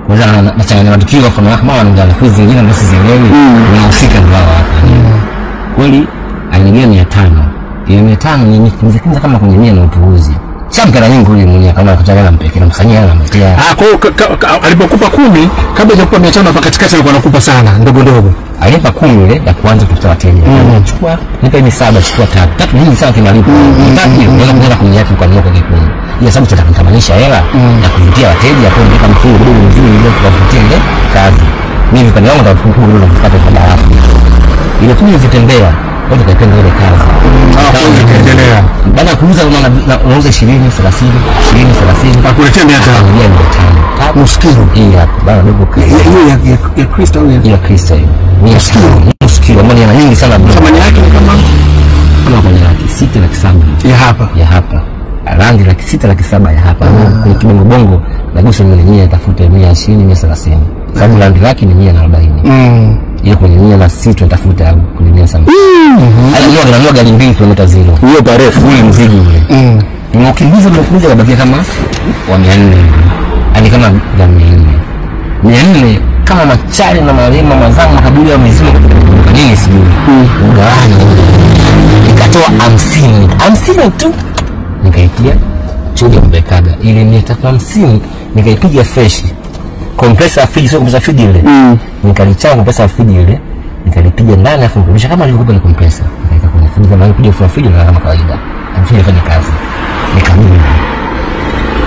Kwanza nachanganya matukio kwa mfano kama wanaongea na hizi zingine ambazo sizielewi unahusika ndio hapa. Kweli alinigia 500. Ile 500 ni kimza kama kwenye 100 na upuuzi. Shamkana nyingi kule mwenyewe kama akutaka mpeke na msanyia na mtia. Ah, kwa hiyo alipokupa 10 kabla hajakupa 500 hapa katikati alikuwa anakupa sana ndogo ndogo. Alinipa 10 ile ya kuanza kutafuta wateja. Chukua nipe mimi 7 chukua 3. 3 nyingi sana kimalipo. 3 unaweza kuenda kwenye yake kwa mwaka kikundi. Ile sababu tutakutamanisha hela na kuvutia wateja kwa ndika mkuu kidogo mzuri ile kuvutia ile kazi. Mimi vipande wangu nitafuta kidogo na kupata kwa barafu. Ile tu nilitembea wote kaipenda ile kazi. Kazi ikaendelea. Baada ya kuuza unauza 20 30 20 30 Nakuletea 500. 500. Nusu hii hapa. Bana ndugu kazi. Hiyo ya Kristo au ya Kristo hiyo. Nusu kilo. Mbona nyingi sana. Thamani yake ni kama kwenye 600 700. Ya hapa. Ya hapa. Rangi 600 700 ya hapa. Kuna kibongo bongo na guso mwenyewe atafute 120 130. Sababu rangi lake ni 140. Ile kwenye 106 nitafuta au kwenye 170. Alafu ndio gari 2 kilomita 0. Hiyo parefu ule mzigo ule. Nimekimbiza nimekuja kabakia kama wa 400. Yaani kama ya 400. 400 kama machari na marema mazangu makaburi ya mizimu kwa nini sijui. Ugawani. Nikatoa 50. 50 tu. Nikaitia chuja mbekaga ile 350 nikaipiga fresh. Compressor friji sio compressor friji ile. Nikalichanga compressor friji ile nikalipiga ndani afu nikarudisha kama nilivyokuwa ni compressor. Nikaweka kwenye friji kama nilikuja kwa friji na kama kawaida. Friji ifanye kazi. Nikarudi.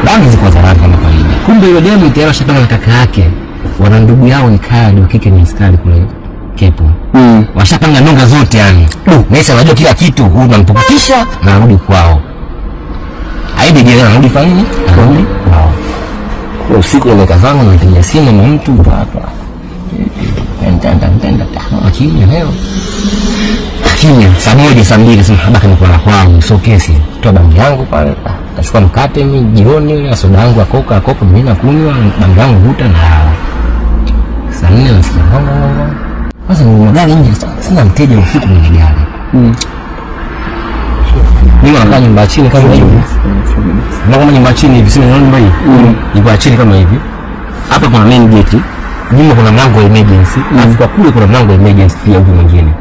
Bangi zilikuwa za rangi kama kawaida. Kumbe yule demu tayari ashapanga na kaka yake. Wana ndugu yao ni kali wa kike ni askari kule Kepo. Washapanga nonga zote yani. Nesa anajua kila kitu, huyu nampukutisha na arudi kwao. Aidi je anarudi fanya nini? Anarudi kwao. Kwa usiku nimeka zangu na nipigia simu na mtu hapa. Nenda kimya leo. Kimya saa 1 saa 2 sema habaka ni kwa kwangu sio kesi. Toa bangi yangu pale. Kachukua mkate mimi jioni ile soda yangu ya koka kopo mimi nakunywa bangi yangu vuta na saa 4 nasikia gongo. Kwanza ni magari nje sina mteja usiku mwenye gari. Mimi nakaa nyumba chini kama hivi. Na kama nyumba chini hivi sio nyumba hii. Nyumba chini kama hivi. Hapa kuna main gate. Nyuma kuna mlango wa emergency. Alafu kwa kule kuna mlango wa emergency pia huko mwingine.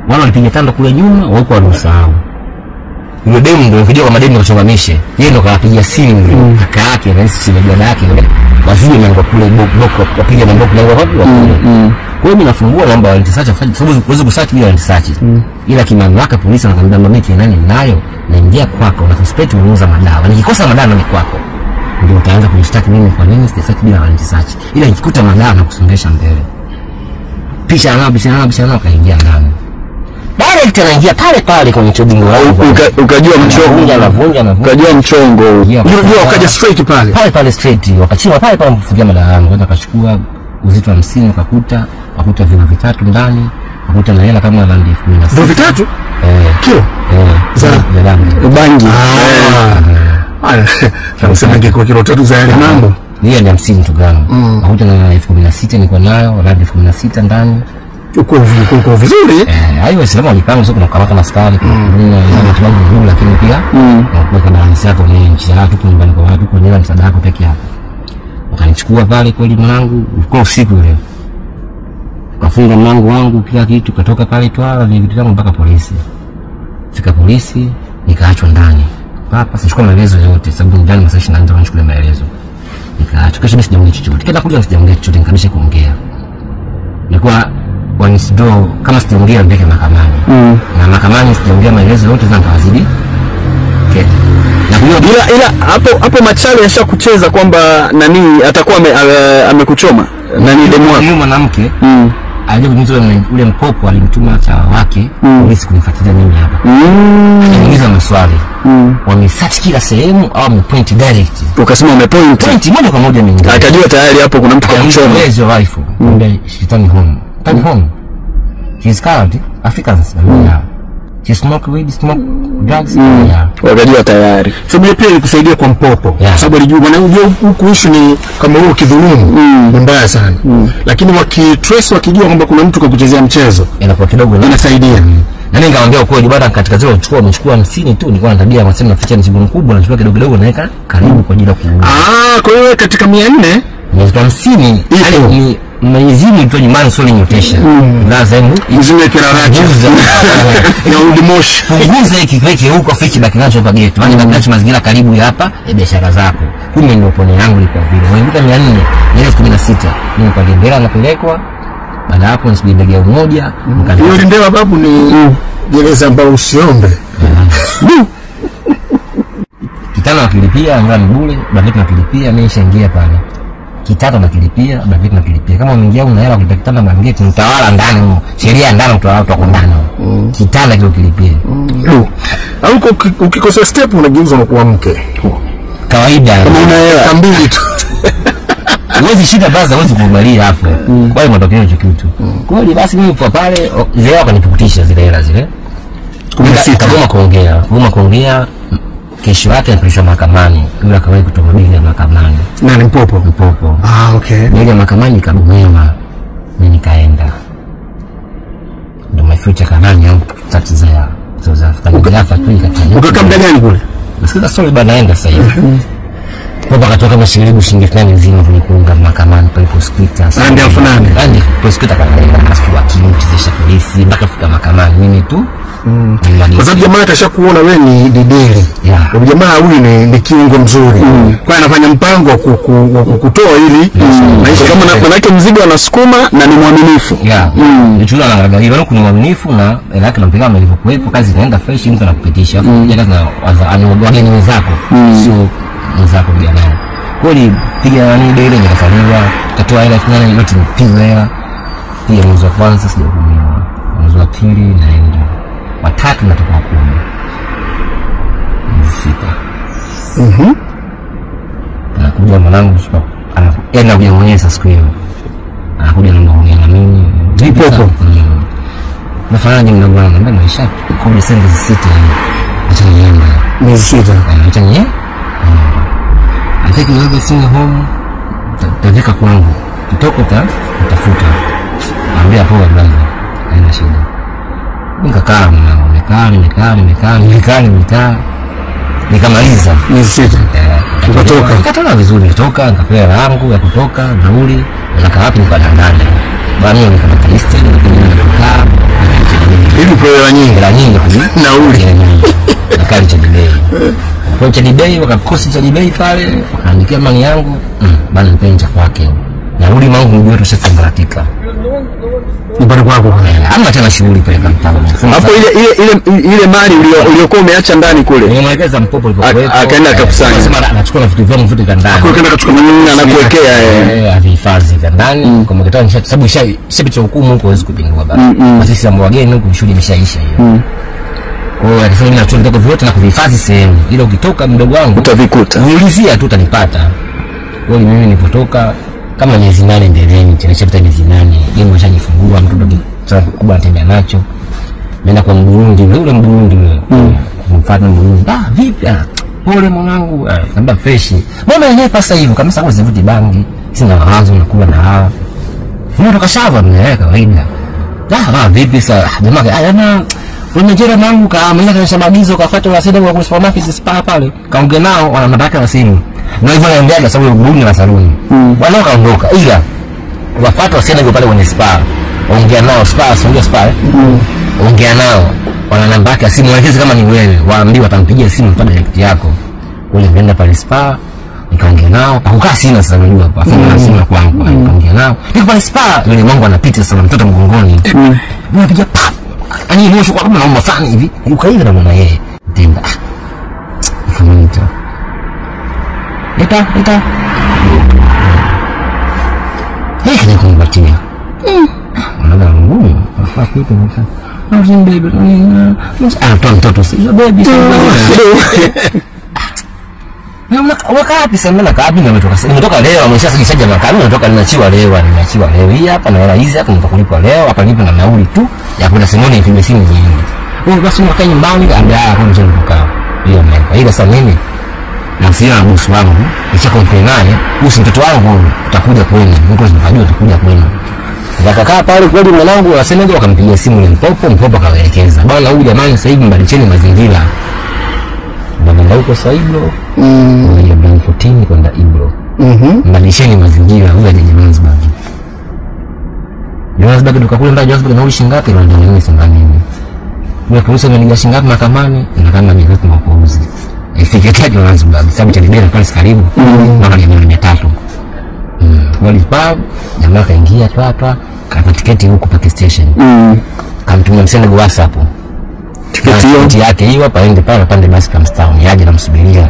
Wale walipiga tando kule nyuma, wako waliusahau. Yule demu ndio ukijua kama demu kachongamishe. Yeye ndo kapiga simu kaka yake na sisi dada yake yule. Waziri mlango kule boko wapiga na boko mlango wapi wa kule. Kwa hiyo mimi nafungua namba ya anti-search sababu uweze kusearch bila anti-search. Ila kimamlaka polisi wanakwambia mimi nani ninayo naingia kwako na suspect umeuza madawa. Nikikosa madawa ni kwako. Ndio utaanza kunishtaki mimi kwa nini sijasearch bila anti-search. Ila nikikuta madawa na kusongesha mbele. Pisha nao kaingia ndani. Direct anaingia pale pale kwenye chobingo langu. Ukajua mchongo anavunja. Ukajua mchongo. Ndio wakaja straight pale. Pale pale straight wakachima pale pale mfukia madawa yangu. Kwanza akachukua uzito wa 50 akakuta vilo vitatu ndani, akakuta na hela kama randi 16. Vilo vitatu? Kilo? Za bangi. Nasema ingekuwa kilo 3 za yale mambo. Hiyo ni 50 tu gramu. Akakuta na 16,000 nilikuwa nayo, randi 16,000 ndani. Uko vizuri. Hayo Waislamu walipanga sio kuna kukamata maskari, kuna matibabu vizuri, lakini pia kuweka balance yako ni nchi yako, tuko nyumbani kwa watu, kwenye msaada wako peke yako. Wakanichukua pale kweli mwanangu, ulikuwa usiku ile. Kafunga mlango wangu kila kitu, katoka pale Twala ni vitu vyangu mpaka polisi. Fika polisi nikaachwa ndani. Papa sichukua maelezo yote sababu ndani masaa 24 ndio nichukue maelezo. Nikaachwa kesho mimi sijaongea chochote. Kila kuja sijaongea chochote nikabisha kuongea. Nilikuwa wanisidro kama sijaongea mbele mahakamani. Na mahakamani sijaongea maelezo yote zangu kawazidi. Na ila ila hapo Machale ashakucheza kwamba nani atakuwa amekuchoma. Nani demu wako? Yule mwanamke aliyekunyuza ule mpopo alimtuma chawa wake polisi kunifuatilia mimi hapa. Akaniuliza maswali. Wamesearch kila sehemu au wamepoint direct. Ukasema umepoint. Point moja kwa moja mimi. Akajua tayari hapo kuna mtu kakuchoma. Where's your wife? Kumbe she turn home. Turn home. She's colored Africans. Yeah. She smoke weed, smoke drugs. Yeah. Wakajua tayari. Sababu pia ilikusaidia kwa mpopo. Yeah. Sababu alijua maana unajua huku issue ni kama wewe ukidhulumu ni mbaya sana. Lakini wakitrace wakijua kwamba kuna mtu kakuchezea mchezo inakuwa kidogo inasaidia. Na mimi nikamwambia ukweli bwana, katika zile uchukua umechukua 50 tu, nilikuwa na tabia nasema naficha mzigo mkubwa nachukua kidogo kidogo naweka karibu kwa ajili ya kuuza. Kwa hiyo katika 400 ni 50 yani ni tu nyumbani sio ninyotesha. Lazima mzime kiraracha na udimoshi. Punguza hiki kiweke huko afiche baki nacho hapa geto. Maana baki nacho mazingira karibu ya hapa ya biashara zako. Kumbe ndio pone yangu ilikuwa vile. Wewe 400 ni 16. Mimi kwa Lindela napelekwa. Baada hapo nisijibegea umoja. Hiyo Lindela babu ni gereza ambalo usiombe. Kitana nakilipia ngani bure, baki nakilipia mimi nishaingia pale. Kitanda nakilipia, blanketi nakilipia. Kama umeingia una hela kulipa kitanda blanketi, mtawala ndani huko. Sheria ndani utawala watu wako ndani. Kitanda kile ukilipia. Au ukikosa step unageuza na kuwa mke. Kawaida. Kama una hela mbili tu. Huwezi shida basi, huwezi kukubalia hapo. Kwa hiyo matokeo hicho kitu. Kweli basi mimi kwa pale zile wakanipukutisha zile hela zile. 16 kagoma kuongea. Kesho yake nilipelekwa mahakamani. Yule akawahi kutoa bili ya mahakamani. Nani mpopo? Mpopo. Okay. Bili ya mahakamani ikagomewa. Mimi nikaenda. Ndio my future kanani yangu tatizo ya South Africa. Nikafa tu nikatania. Ukakaa muda gani kule? Nasikiza story bado naenda sasa hivi. Baba akatoa kama shilingi 8,000 nzima kuunga mahakamani pale prosecutor. Randi 8,000. Randi prosecutor kanaenda asiku akimchezesha polisi mpaka fika mahakamani mimi tu. Kwa sababu jamaa atashakuona wewe ni dideli. Jamaa huyu ni kiungo mzuri. Kwa anafanya mpango wa kukutoa ili maisha kama na manake mzigo anasukuma na ni mwaminifu. Nichula anaangalia wewe kuna mwaminifu na hela yake nampiga kama ilivyokuwepo, kazi inaenda fresh, mtu anakupitisha. Afu kuja kazi na wageni wenzako sio mwenzako jamaa. Kweli piga nani dele nikataliwa, katoa hela 8,000 yote nipiga hela. Pia mwezi wa kwanza sijahukumiwa. Mwezi wa pili naenda. Watatu natoka 10. 6. Anakuja mwanangu anakuja mwenyewe sasa siku hiyo. Anakuja naongea na mimi. Mpopo. Nafanyaje mdogo wangu? Mbona maisha kumi senti 6. Acha niende. Miezi 6. Acha niende. Ataki niweke single home. Tavika kwangu. Kitoko tafuta. Ambia poa brother. Haina shida. Nikakaa mwanangu, nimekaa. Nikamaliza. Miezi 6. Ukatoka. Nikatoka vizuri, nitoka, nikapewa hela yangu ya kutoka, nauli, na wapi nikadanganya. Bwana nikamata list, nikakaa. Hivi kwa hela nyingi. Hela nyingi nauli. Nikaa Chadibei. Kwa Chadibei wakakosi Chadibei pale, wakaandikia mali yangu, bana nipeni cha kwake. Narudi mangu mjue tushasambaratika. Nyumbani kwako. Hamna tena shughuli pale Kampala. Hapo ile mali uliyokuwa umeacha ndani kule. Nilimwelekeza mpopo alipokuwepo. Akaenda akakusanya. Akasema anachukua na vitu vyangu vyote ndani. Akaenda akachukua anakuwekea avihifadhi vya ndani kwa mkataba nisha sababu ishapitia hukumu huko huwezi kupindua baba. Kwa sisi ambao wageni huko shughuli imeshaisha hiyo. Kwa hiyo alisema mimi nachukua vitu vyote na kuvihifadhi sehemu. Ila ukitoka mdogo wangu utavikuta. Niulizia tu utanipata. Kwa hiyo mimi nilipotoka kama miezi 8 mbeleni, nilishapita miezi 8, mimi nimeshajifungua mtoto kubwa anatembea nacho. Nenda kwa Mburundi, yule Mburundi yule. Kumfuata Mburundi. Vipi? Pole mwanangu, naomba fresh. Mbona yenyewe pasa hivyo kabisa kwa sivuti bangi, sina mawazo nakula na hawa. Mimi toka shava mimi kawaida. Ah, vipi sasa? Jamaa ana Nigeria mangu kaamenya kanisha maagizo kafuata wasende kwa supermarket spa pale. Kaongea nao wana namba yake ya simu. Na hivyo anaendea sababu buruni na saluni. Wanao kaondoka ila wafuata wasende pale kwenye spa. Ongea nao spa, sio spa. Ongea nao wana namba yake ya simu, waeleze kama ni wewe, waambie watampigia simu mpaka direct yako. Ule nenda pale spa nikaongea nao, hakukaa sina sasa unajua hapa. Afa simu kwangu, nikaongea nao. Niko pale spa, yule mwangu anapita sasa na mtoto mgongoni. Mimi pa. Ani mwisho kwa kama naomba fulani hivi, ukaiva na mwana yeye. Tenda. Nikamwita. Eta, eta. Yeye kanikumbatia. Unaona ngumu. Afaa kitu msa. Au baby. Ah, mtoto si baby. Na wakapi sasa na kapi na umetoka. Nimetoka leo ameshasajishaja makapi natoka ninachiwa leo, ninachiwa leo. Hii hapa na hela hizi hapa nitakulipa leo, hapa nipo na nauli tu ya kwenda Simoni nipige simu ziende. Wewe basi unakaa nyumbani kaambia hapo ndio nikakaa. Hiyo mimi. Ila sasa mimi na sio na bosi wangu, nishakomplai naye, bosi mtoto wangu utakuja kwenu. Mungu anajua utakuja kwenu. Nikakaa pale kweli mwanangu anasema ndio akampigia simu ile mpopo, mpopo akaelekeza. Bwana huyu jamani sasa hivi mbadilisheni mazingira. Ndio huko sasa Ibro. Ile B14 kwenda Ibro. Mbadilisheni mazingira huyu aje Johannesburg. Johannesburg duka kule ndio Johannesburg nauli shilingi ngapi? Ndio mimi sema nini. Yule polisi ameniga shilingi ngapi mahakamani? Na kama ni kitu mapuuzi. Ifike tena Johannesburg sababu cha Libera pale karibu. Mara ni 300. Wali pub jamaa kaingia twatwa kata tiketi huko Park Station. Kamtumia msende kwa WhatsApp. Tiketi yake hiyo hapa aende pale apande basi Camstown yaje namsubiria.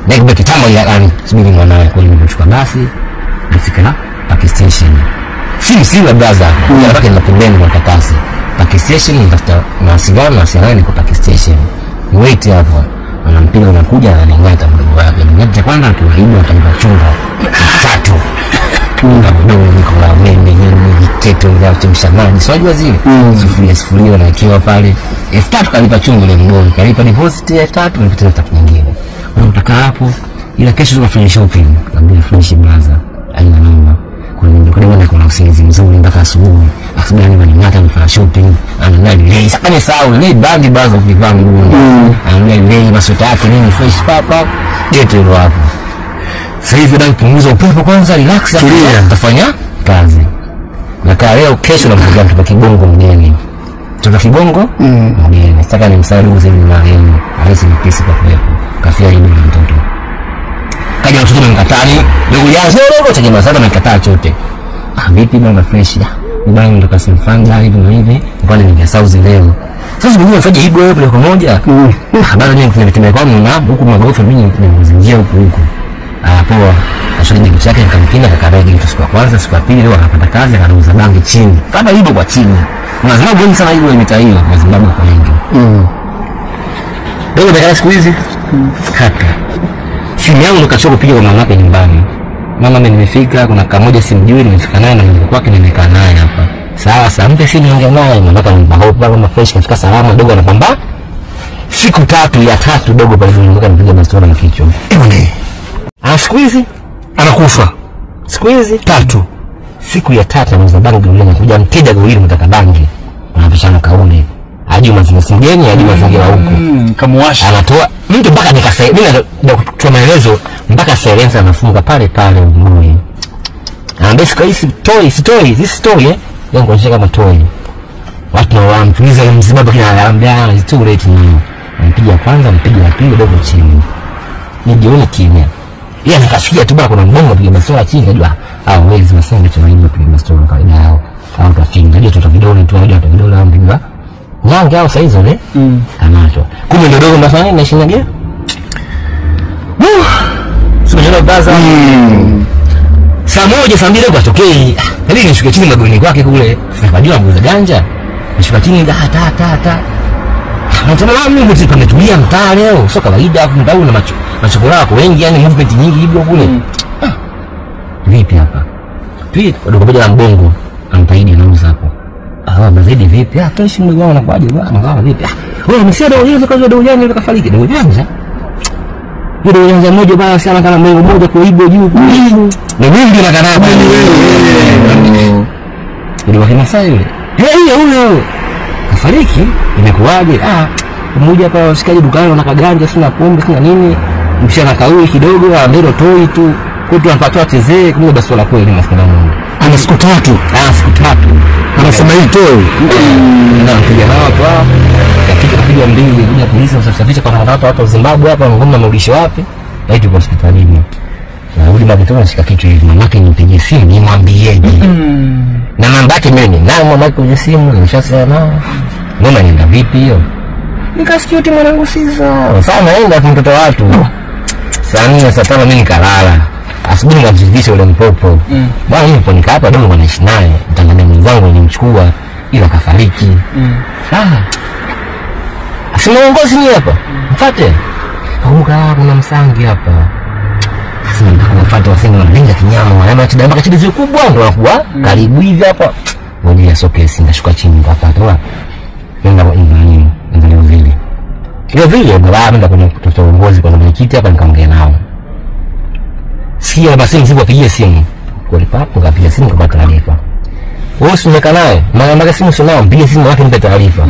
Ndio kitambo ya yani subiri mwanawe kwa hiyo nimechukua basi nafika na Park Station. Simu brother. Nataka na pembeni kwa kakasi. Park Station nitafuta mawasiliano niko Park Station. Wait hapo. Anampiga unakuja ananingata mdogo wake. Ningata kwanza tuwaibu atanipa chunga. Tatu. Ndio niko na mimi kiteto ndio kuchemsha maji. Si unajua zile sufuria na ikiwa pale 3000 kalipa chungu ile mgongo. Kalipa deposit ya 3000 nilipata 3000 nyingine. Wewe utakaa hapo ila kesho tukafanya shopping. Nikamwambia fresh brother. Haina noma. Kwa nini ndio kuna usingizi mzuri mpaka asubuhi. Asubuhi ningata nifanya shopping. Ananunua lei. Sasa ni sawa lei bandi brother ukivaa nguo. Ananunua lei masweta yake nini fresh papa. Geto hilo hapo. Sasa hivi ndio punguza upepo kwanza, relax utafanya kazi. Na kaa leo kesho nampigia mtoto kibongo mgeni. Mtoto kibongo mgeni. Nataka nimsaidie zile marehemu. Alisi mpisi kwa kuwepo. Kafia hivi mtoto. Kaja mtoto mkatani, ndugu yangu rogo cha jamaa sana mkataa chote. Ah vipi bwana fresh ya. Bwana ndo kasimfanga hivi na hivi. Bwana ningesauzi leo. Sasa mimi nifanye hivyo wewe kwa moja. Ah bado mimi nimetembea kwa mna huku magorofa mimi nimezingia huku huku. Ah poa. Kashoka kitu chake nikampinda kakaregi kitu siku ya kwanza, siku ya pili leo akapata kazi akauza bangi chini. Kama hivyo kwa chini. Kuna sababu wengi sana hivyo mitaa hiyo kwa Zimbabwe kwa wengi. Leo ndio siku hizi. Kaka. Simu yangu nikachoka kupiga kwa mama yake nyumbani. Mama mimi nimefika kuna kamoja simjui nimefika naye na mimi kwake nimekaa naye hapa. Sawa sawa mpe simu niongee naye mama kama hope kama fresh kafika salama dogo anapamba. Siku tatu ya tatu dogo pale mpaka nipiga bastola na kichwa. Ah siku hizi anakufa. Siku hizi tatu. Siku ya tatu anauza bangi yule anakuja mteja goli mtaka bangi. Anapishana kauli. Hajui mazingira mgeni, hajui mazingira huko. Kamuwasha. Anatoa mtu mpaka nikasema mimi ndio kutoa maelezo mpaka silencer anafunga pale pale mguu. Anaambia siku hii sitoi, sitoi, this story eh. Yangu kuonyesha kama toy. Watu na wamtuliza mzibabu kina anaambia it's too late now. Mpiga kwanza, mpiga wa pili dogo chini. Ni jioni kimya. Yeye akasikia tu bwana kuna mbongo piga bastola chini kajua ah wezi wasema kitu na piga bastola kawaida yao. Au tafinga ndio tuta vidole tu ndio vidole au mpiga. Nyange au saizo ne? Kamacho. Kumbe ndio dogo mnafanya na shilingi gani? Sio baza. Saa 1 saa 2 kwa tokei. Yaani nishuke chini magoni kwake kule. Sikajua mguza ganja. Nishuka chini ta ta ta. Nasema mimi mtu pametulia mtaa leo, sio kawaida afu mtaa una machokola wako wengi yani movement nyingi hivyo kule. Vipi hapa? Vipi wadogo moja la mbongo ampaidi anauza hapo. Ah mazidi vipi? Ah fresh mdogo wangu anakuaje bwana? Ngawa vipi? Ah wewe umesikia dogo yule kaza dogo janja kafariki dogo janja. Yule dogo janja mmoja bwana sana kana mwengo mmoja kwa hivyo juu. Ni wingi na kanaba ni wewe. Ndio wa Kimasai yule. Hey, huyo kafariki, imekuwaje? Ah, mmoja hapa washikaji dukani wana kaganja, sina pombe, sina nini, mshana kauli kidogo, ambero toi tu. Kwa tunapata chezee, kumbe basi wala kweli maskini Mungu. Ana siku tatu. Ah, siku tatu. Anasema hii toi. Na mpiga nao hapa. Kapiga kapiga mbili, kuja polisi wasafisha kwa watu wa Zimbabwe hapa, ngoma amerudishwa wapi? Na hiyo hospitalini. Narudi mapitoni nashika kichwa hivi, mamake nimpigie simu nimwambieje? Na namba yake mimi ninayo, mamake kwenye simu nimeshasema nao. Ngoma inaenda vipi hiyo? Nikasikia eti mwanangu Siza. Sasa naenda kwa mtoto watu. Saa 4 saa 5 mimi nikalala. Asubuhi nikamshirikisha ule mpopo. Bwana mimi nipo nikaa hapa dogo naishi naye. Mtanzania mwenzangu nilimchukua ila kafariki. Ah. Asema uongozi ni hapa. Mfate. Kumbuka kuna msangi hapa. Sasa nikafuata wasingi wanalinga kinyama, wana chida mpaka chida zile kubwa ndo wanakuwa karibu hivi hapa. Ngoja sokesi nikashuka chini nikafuata. Wala nenda kwa nini? Nenda leo vile. Leo vile baba nenda kwenye kutoa uongozi kwa mwenyekiti hapa nikaongea nao. Sikia basi mzigo apigie simu. Kwa papo kapiga simu kwa taarifa. Wewe usimeka naye, maana maka simu sio nao, mpigie simu wake mpe taarifa.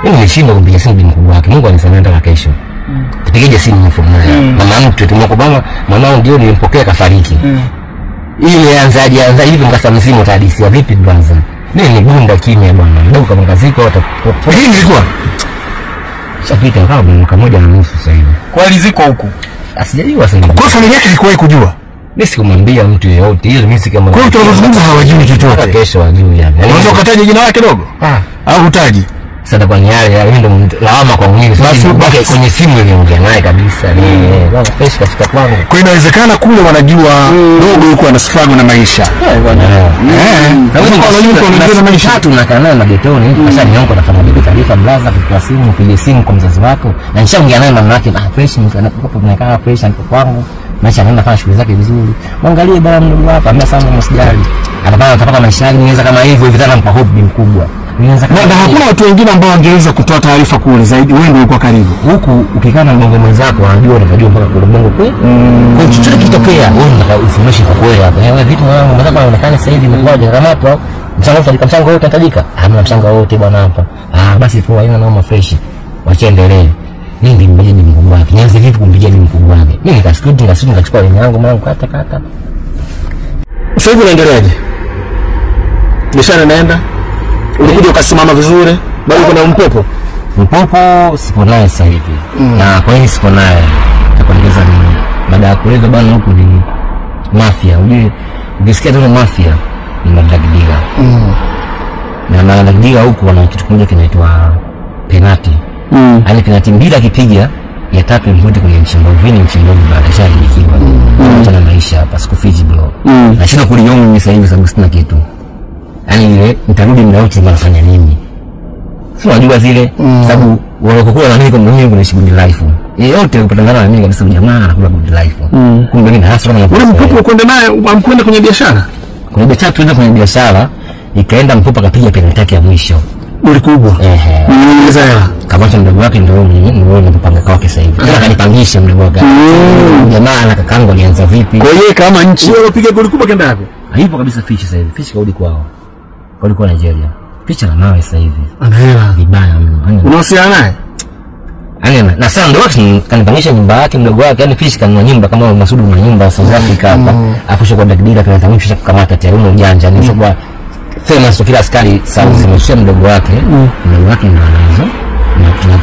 Mimi nilishindwa kumpigia simu bi mkubwa wake. Mungu anisamehe mpaka kesho. Tupigeje simu mfumo naye. Mama mtu tumwako mama mwanao ndio nilimpokea kafariki. Ile anzaje anza hivi mkasa mzimu utahadisia vipi brother? Mimi ni gunda kimya bwana. Ndio kama kaziko wata. Hii ilikuwa shapita kama mwaka 1.5 sasa hivi. Kwa aliziko huku. Asijajua sasa. Kwa familia yake ilikuwa kujua. Mimi sikumwambia mtu yeyote. Hiyo mimi sikama. Kwa hiyo tunazungumza hawajui chochote. Kesho wajui yani. Unaweza ukataja jina lake dogo? Ah. Au hutaji? Sasa kwa yale yale mimi ndo lawama kwa mwingine. Basi kwenye simu niliongea naye kabisa. Bwana fresh kafika kwangu. Kwa hiyo inawezekana kule wanajua dogo yuko ana struggle na maisha. Bwana. Na wewe unajua na maisha. Tatu nakaa naye magetoni, sasa ni yangu nafanya bibi taarifa blaza kutoa simu, pigie simu kwa mzazi wako. Na nishaongea naye mama yake, ah fresh mko tunakaa fresh niko kwangu. Maisha anaenda fanya shughuli zake vizuri. Mwangalie bwana mdogo hapa, mimi sana msijali. Atapata atapata maisha yake niweza kama hivyo hivi tena mpa hope mkubwa. Na hakuna watu wengine ambao wangeweza kutoa taarifa kule zaidi, wewe ndio ulikuwa karibu. Huku ukikaa na mbongo mwenzako anajua unajua mpaka kule mbongo kwe. Kwa chochote kitokea, wewe unataka information kwa kweli hapa. Wewe vitu mwanangu mwenzako anaonekana sasa hivi imekuwaje kama hapo mchango utatajika, mchango wote utatajika. Hamna mchango wote bwana hapa. Ah basi poa, haina noma fresh. Wacha endelee. Mimi nimpigie ni mkubwa wake. Nianze vipi kumpigia ni mkubwa wake? Mimi nikascript nikachukua line yangu mwanangu kata kata. Sasa hivi unaendeleaje? Biashara inaenda? Ulikuja ukasimama vizuri, bado kuna mpopo? Mpopo sipo naye sasa hivi. Na kwa nini sipo naye? Nitakueleza nini. Baada ya kueleza bwana huku ni mafia. Unajua ukisikia tu mafia ni drug dealer. Na drug dealer huku wana kitu kimoja kinaitwa penalty. Yaani penalty mbili akipiga ya tatu imvute kwenye nchi mbovu. Ni nchi mbovu baada ya shalikiwa. Achana maisha hapa sikufichi bro. Nashinda kuliona mimi sasa hivi sababu sina kitu. Yaani ile nitarudi muda wote nafanya nini? Sio unajua zile sababu walokokuwa na mimi kwa mimi kuna good life. Yeyote ukipatana na mimi kabisa jamaa anakula good life. Kumbe mimi hasa kama ule mpopo kwenda naye amkwenda kwenye biashara. Kwenye biashara tuenda kwenye biashara ikaenda mpopo akapiga penalty yake ya mwisho. Ulikubwa. Ehe. Nieleza. Kama mdogo wake ndio mimi ndio ninapanga kwake sasa hivi. Tena kanipangisha mdogo wake. Jamaa na kakangu alianza vipi? Kwa hiyo kama nchi wewe unapiga goli kubwa kenda wapi? Haipo kabisa fish sasa hivi. Fish kaudi kwao. Walikuwa Nigeria. Picha la mawe sasa hivi. Ana hela. Vibaya mno. Unahusiana naye? Yaani na sasa ndio wake kanipangisha nyumba yake mdogo wake. Yaani fish kanunua nyumba kama Masudu una nyumba South Africa hapa. Afu sio kwa dakika kana tamsha kukamata tayari una ujanja. Ni sio kwa famous kila askari South zimeshia mdogo wake. Mdogo wake ndio anazo.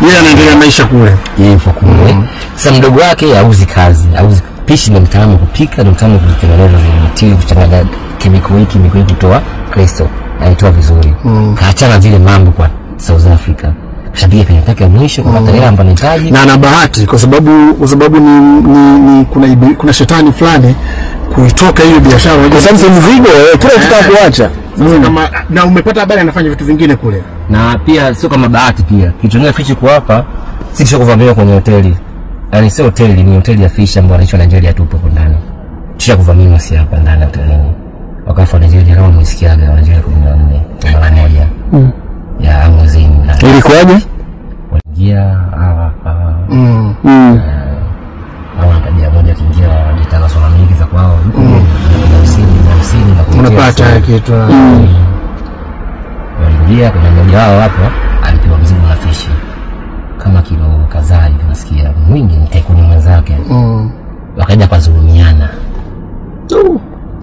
Yeye anaendelea maisha kule. Yeye yupo kule. Sasa mdogo wake hauzi kazi, hauzi pishi, ni mtaalamu kupika, ni mtaalamu kutengeneza zile kuchanganya kemikali hiki kutoa crystal. Alitoa vizuri. Kaachana zile mambo kwa South Africa. Kashapiga kwenye taka ya mwisho kupata hela ambayo anahitaji. Na ana bahati kwa sababu ni kuna shetani fulani kuitoka hiyo biashara. Kwa sababu mzigo kila ukitaka kuacha. Sasa kama na umepata habari anafanya vitu vingine kule. Na pia sio kama bahati pia. Kichongea fishi kwa hapa sisi sio kuvamiwa kwenye hoteli. Yaani sio hoteli, ni hoteli ya fishi ambayo anaitwa Nigeria tupo huko ndani. Tusha kuvamiwa si hapa ndani hotelini. Wakafa Nigeria kama msikiaga Nigeria 14 mara moja. Ya mwezini. Ilikuwaje? Waliingia hawa hawa tabia moja kiingia walitaka swala nyingi za kwao. Hamsini na unapata kitu. Nikamwambia kuna mmoja wao hapo alipewa mzigo wa fishi kama kilo kadhaa hivi, nasikia mwingi, ni tycoon mwenzake. Wakaja kwa dhulumiana.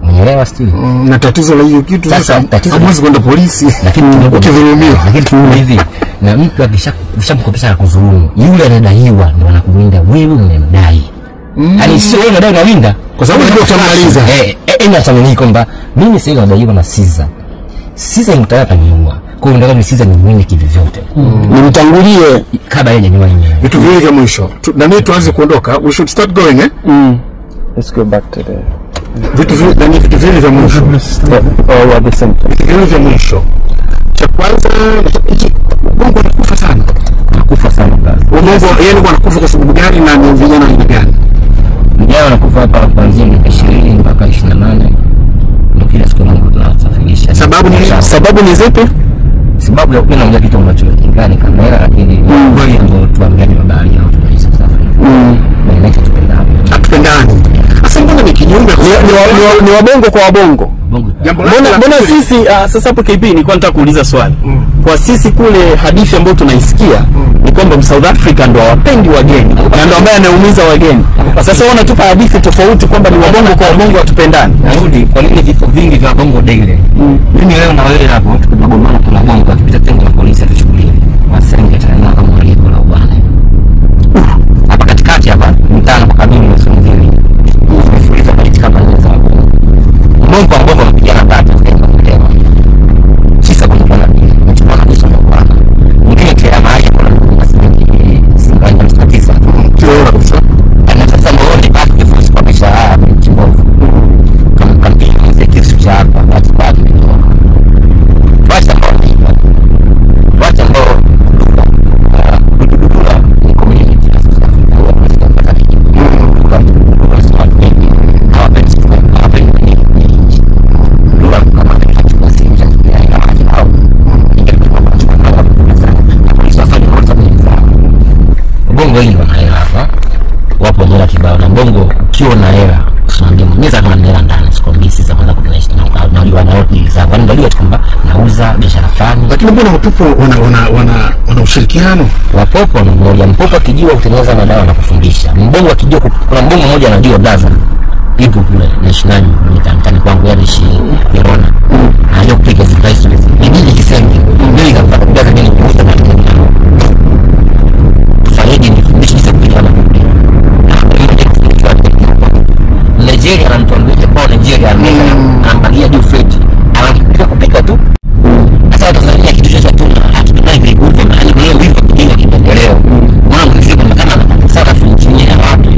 Umeelewa Steve? Na tatizo la hiyo kitu sasa hamwezi kwenda polisi, lakini ukidhulumiwa. Lakini hivi na mtu akishamkopesha akakudhulumu, yule anadaiwa ndio anakuwinda wewe unamdai. Yaani sio wewe unadai unawinda kwa sababu ndio utamaliza. Nasema kwamba mimi sasa nadaiwa na Siza. Siza mtaka kaniua. Kwa hiyo nataka Siza nimwinde kivyovyote. Nimtangulie kabla yeye hajaniua mimi. Vitu viwili vya mwisho. Na mimi tuanze kuondoka. We should start going eh? Let's go back to the vitu viwili vya mwisho. Vitu viwili vya mwisho. Cha kwanza, Bongo anakufa sana. Anakufa sana basi. Bongo yeye anakufa kwa sababu gani na ni vijana wa aina gani? Vijana wanakufa hapa kuanzia miaka 20 mpaka 28. Ndio kila siku Mungu tunasafirisha. Sababu ni zipi? Sababu ya kwenda moja kitu ambacho kingani kamera, lakini kweli ndio tuambiane mabali ya watu wa South Africa. Na inaitwa tupendane. Hatupendani. Sasa mbona ni kinyume? Ni wabongo kwa wabongo. Mbona sisi sasa hapo KP nilikuwa nataka kuuliza swali. Kwa sisi kule hadithi ambayo tunaisikia ni kwamba South Africa ndio hawapendi wageni na ndio ambaye anaumiza wageni. Sasa wao wanatupa hadithi tofauti kwamba ni wabongo kwa wabongo hatupendani. Narudi, kwa nini vifo vingi vya bongo daily? Mimi leo na wewe hapo tukigombana kuna bongo akipita tengo la polisi atuchukulie. Wasenge tena kama walivyo la ubana. Hapa katikati hapa mtano kwa kabini na sungili. Tumefuliza maiti kama nne za wabongo. Bongo kwa bongo wanapigana bata kwa kulewa. Sisa kuna bwana mchukua kabisa na bwana. Mwingine tena mahali kuna msingi singanya msatiza. Tunaona kabisa. Na sasa mbona basi kifusi kwa biashara mchimbovu. Kama kampeni za kisu cha hapa watu bado ni wacha ambao wacha ambao kududula ni community ya South Africa huwa tunapata kitu. Kwa watu wengi hawapendi nchi. Lula kama anachukua simu za dunia ina maji au ingekuwa kwa sababu sana. Na polisi wafanye wote wamezaa. Bongo hili wana hela hapa. Wapo hela kibao na bongo ukiwa na hela usimwambie mimi kama nina hela ndani sikwambii sisi kwanza kunaishi na unajua na wote za kwani ndio kwamba nauza biashara fulani. Lakini mbona wapopo wana ushirikiano? Wapopo ni mmoja, mpopo akijua kutengeneza madawa na kufundisha. Mbongo akijua, kuna mbongo mmoja anajua blaza. Ipo kule naishi nani mtaani kwangu yeye anaishi Verona. Anajua kupiga zile hizo. Ni nini kisenge? Mimi nikamfuata blaza mimi nikuuza na nini. Tufanyeje nifundishe jinsi ya kupiga na kupiga. Nigeria anamtuambia kwa Nigeria anaangalia juu feti. Anapiga kupika tu. Sasa Tanzania kitu chochote tuna hatutumai nguvu na hali hiyo hivyo kijinga kiendeleo. Maana mzee kama kama sasa tunatumia na watu.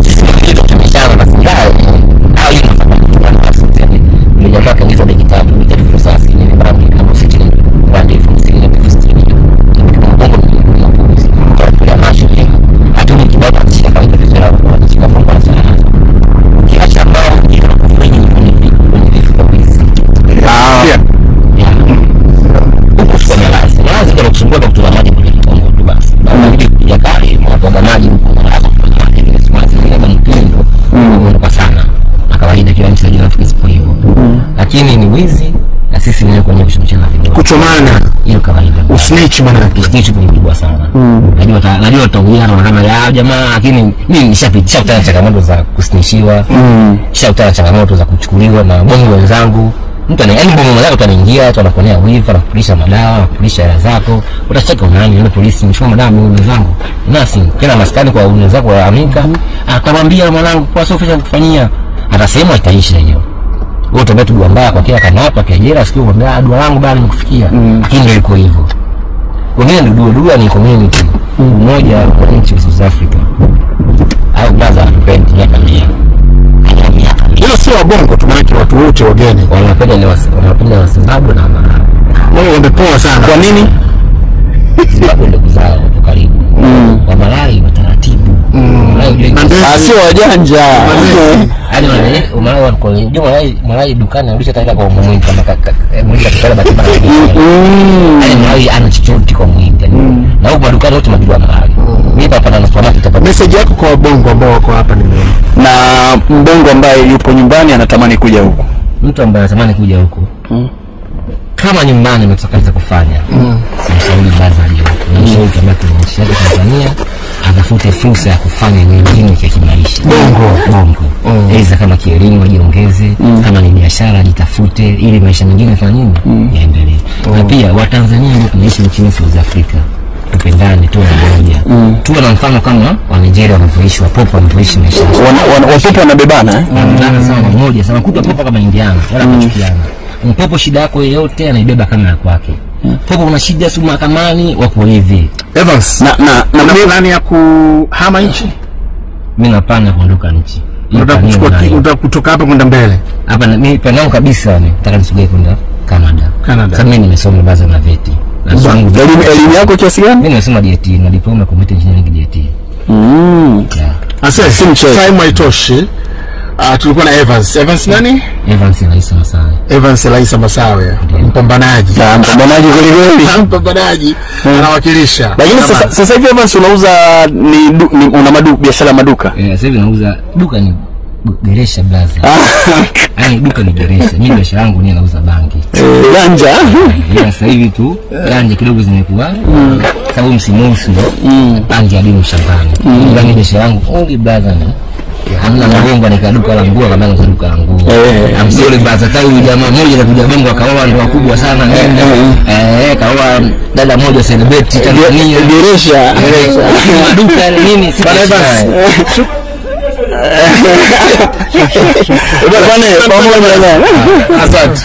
Sisi ndio tumeshana na sindano. Au yeye anafanya kitu kama sasa. Ndio jamaa kaingiza begi tatu, begi tatu sasa ni bambi kama 60 rand 50 na 60. Kama bongo ni mapuzi. Kwa macho ni hatuni kibaba cha kawaida vizuri au cha kwa sana. Kiacha ambao ndio wengi ni vifo kabisa. Huko sio malazi. Malazi ndio kusumbua kwa kutoa maji kwenye mtongo tu basi. Baada ya kali mwaga maji huko malazi kwa maji ni simazi ni kama mtindo. Kwa sana. Na kawaida kila mtu anajua Afrika sipo hivyo. Lakini ni wizi na sisi wenyewe kwenye kushirikiana vidogo. Kuchomana. Hiyo kawaida. Usnitch maana yake. Usnitch ni mkubwa sana. Najua tutaongea na kama ya jamaa, lakini mimi nishakutana na changamoto za kusnishiwa. Nishakutana na changamoto za kuchukuliwa na bongo wenzangu. Mtu ana yaani bongo wenzako anaingia, watu wanakuonea wivu, anakupulisha madawa, anakupulisha hela zako. Utacheka unani yule polisi mchukua madawa mimi wenzangu. Nasi kila maskani kwa wenzako wa Amerika, akamwambia mwanangu kwa sofa cha kufanyia. Atasema itaisha hiyo. Wewe utaambia tu dua mbaya kwa kila kanapa kwa jela sikio kwambia dua langu bali nimekufikia. Lakini ndio iko hivyo. Wengine ndio dua ni community. Mmoja wa nchi South Africa. Au blaza anapendi miaka 100. Hilo sio wabongo tu, maana watu wote wageni wanapenda ni wanapenda wa Zimbabwe na Malawi. Wao wamepoa sana. Kwa nini? Zimbabwe ndugu zao wapo karibu. Wa Malawi wataratibu. Sio wajanja. Yaani wale Malawi wako ndio Malawi dukani anarudisha hata kwa mwingi kama mwingi akitoa basi basi. Yaani Malawi ana chochote kwa mwingi. Na huko madukani yote majua Malawi. Mimi hapa na supermarket hapa. Message yako kwa wabongo ambao wako hapa ni nini? Na mbongo ambaye yupo nyumbani anatamani kuja huku. Mtu ambaye anatamani kuja huku. Kama nyumbani unataka kufanya, simshauri baza aliyopo. Namshauri kama nchi yake Tanzania atafute fursa ya kufanya nyingine ya kimaisha. Bongo. Aidha kama kielimu ajiongeze, kama ni biashara ajitafute ili maisha mengine afanye nini? Yaendelee. Na pia Watanzania ambao tunaishi nchini South Africa, tupendane, tuwe na umoja. Tuwe na mfano kama wa Nigeria wanavyoishi, Wapopo wanavyoishi maisha. Wapopo wanabebana eh? Wanabebana sana umoja, sana kuta popo kama Indiana, wala kuchukiana. Mpopo shida yako yoyote anaibeba kama ya kwake. Popo una shida si mahakamani wako hivi. Evans, na plani ya kuhama nchi? Mimi napanga kuondoka nchi. Unataka kutoka hapa kwenda mbele? Hapa mimi plan yangu kabisa ni nataka nisogee kwenda Canada. Sasa mimi nimesoma baza na VET. Elimu yako kiasi gani? Mimi nimesoma DET na diploma ya computer engineering DET. Asante. Si mchezo. Time haitoshi. Tulikuwa na Evans. Evans nani? Evans Elaisa Masawe. Evans Elaisa Masawe. Mpambanaji. Mpambanaji kweli kweli. Mpambanaji anawakilisha. Lakini sasa hivi Evans unauza ni una biashara maduka. Sasa hivi nauza duka ni geresha blaza. Yaani duka ni geresha. Mimi biashara yangu ni nauza bangi. Ganja. Ila sasa hivi tu ganja kidogo zimekuwa sababu msimu huu ndio bangi adimu shambani. Ila biashara yangu only blaza ni hamna magongo, nikaduka la nguo kama nikaduka duka la nguo. I'm sorry blaza, hata huyu jamaa mmoja anakuja bongo akaoa ndoa kubwa sana nini. Kaoa dada moja celebrity Tanzania. Geresha. Maduka nini si Bwana pamoja na. Asante.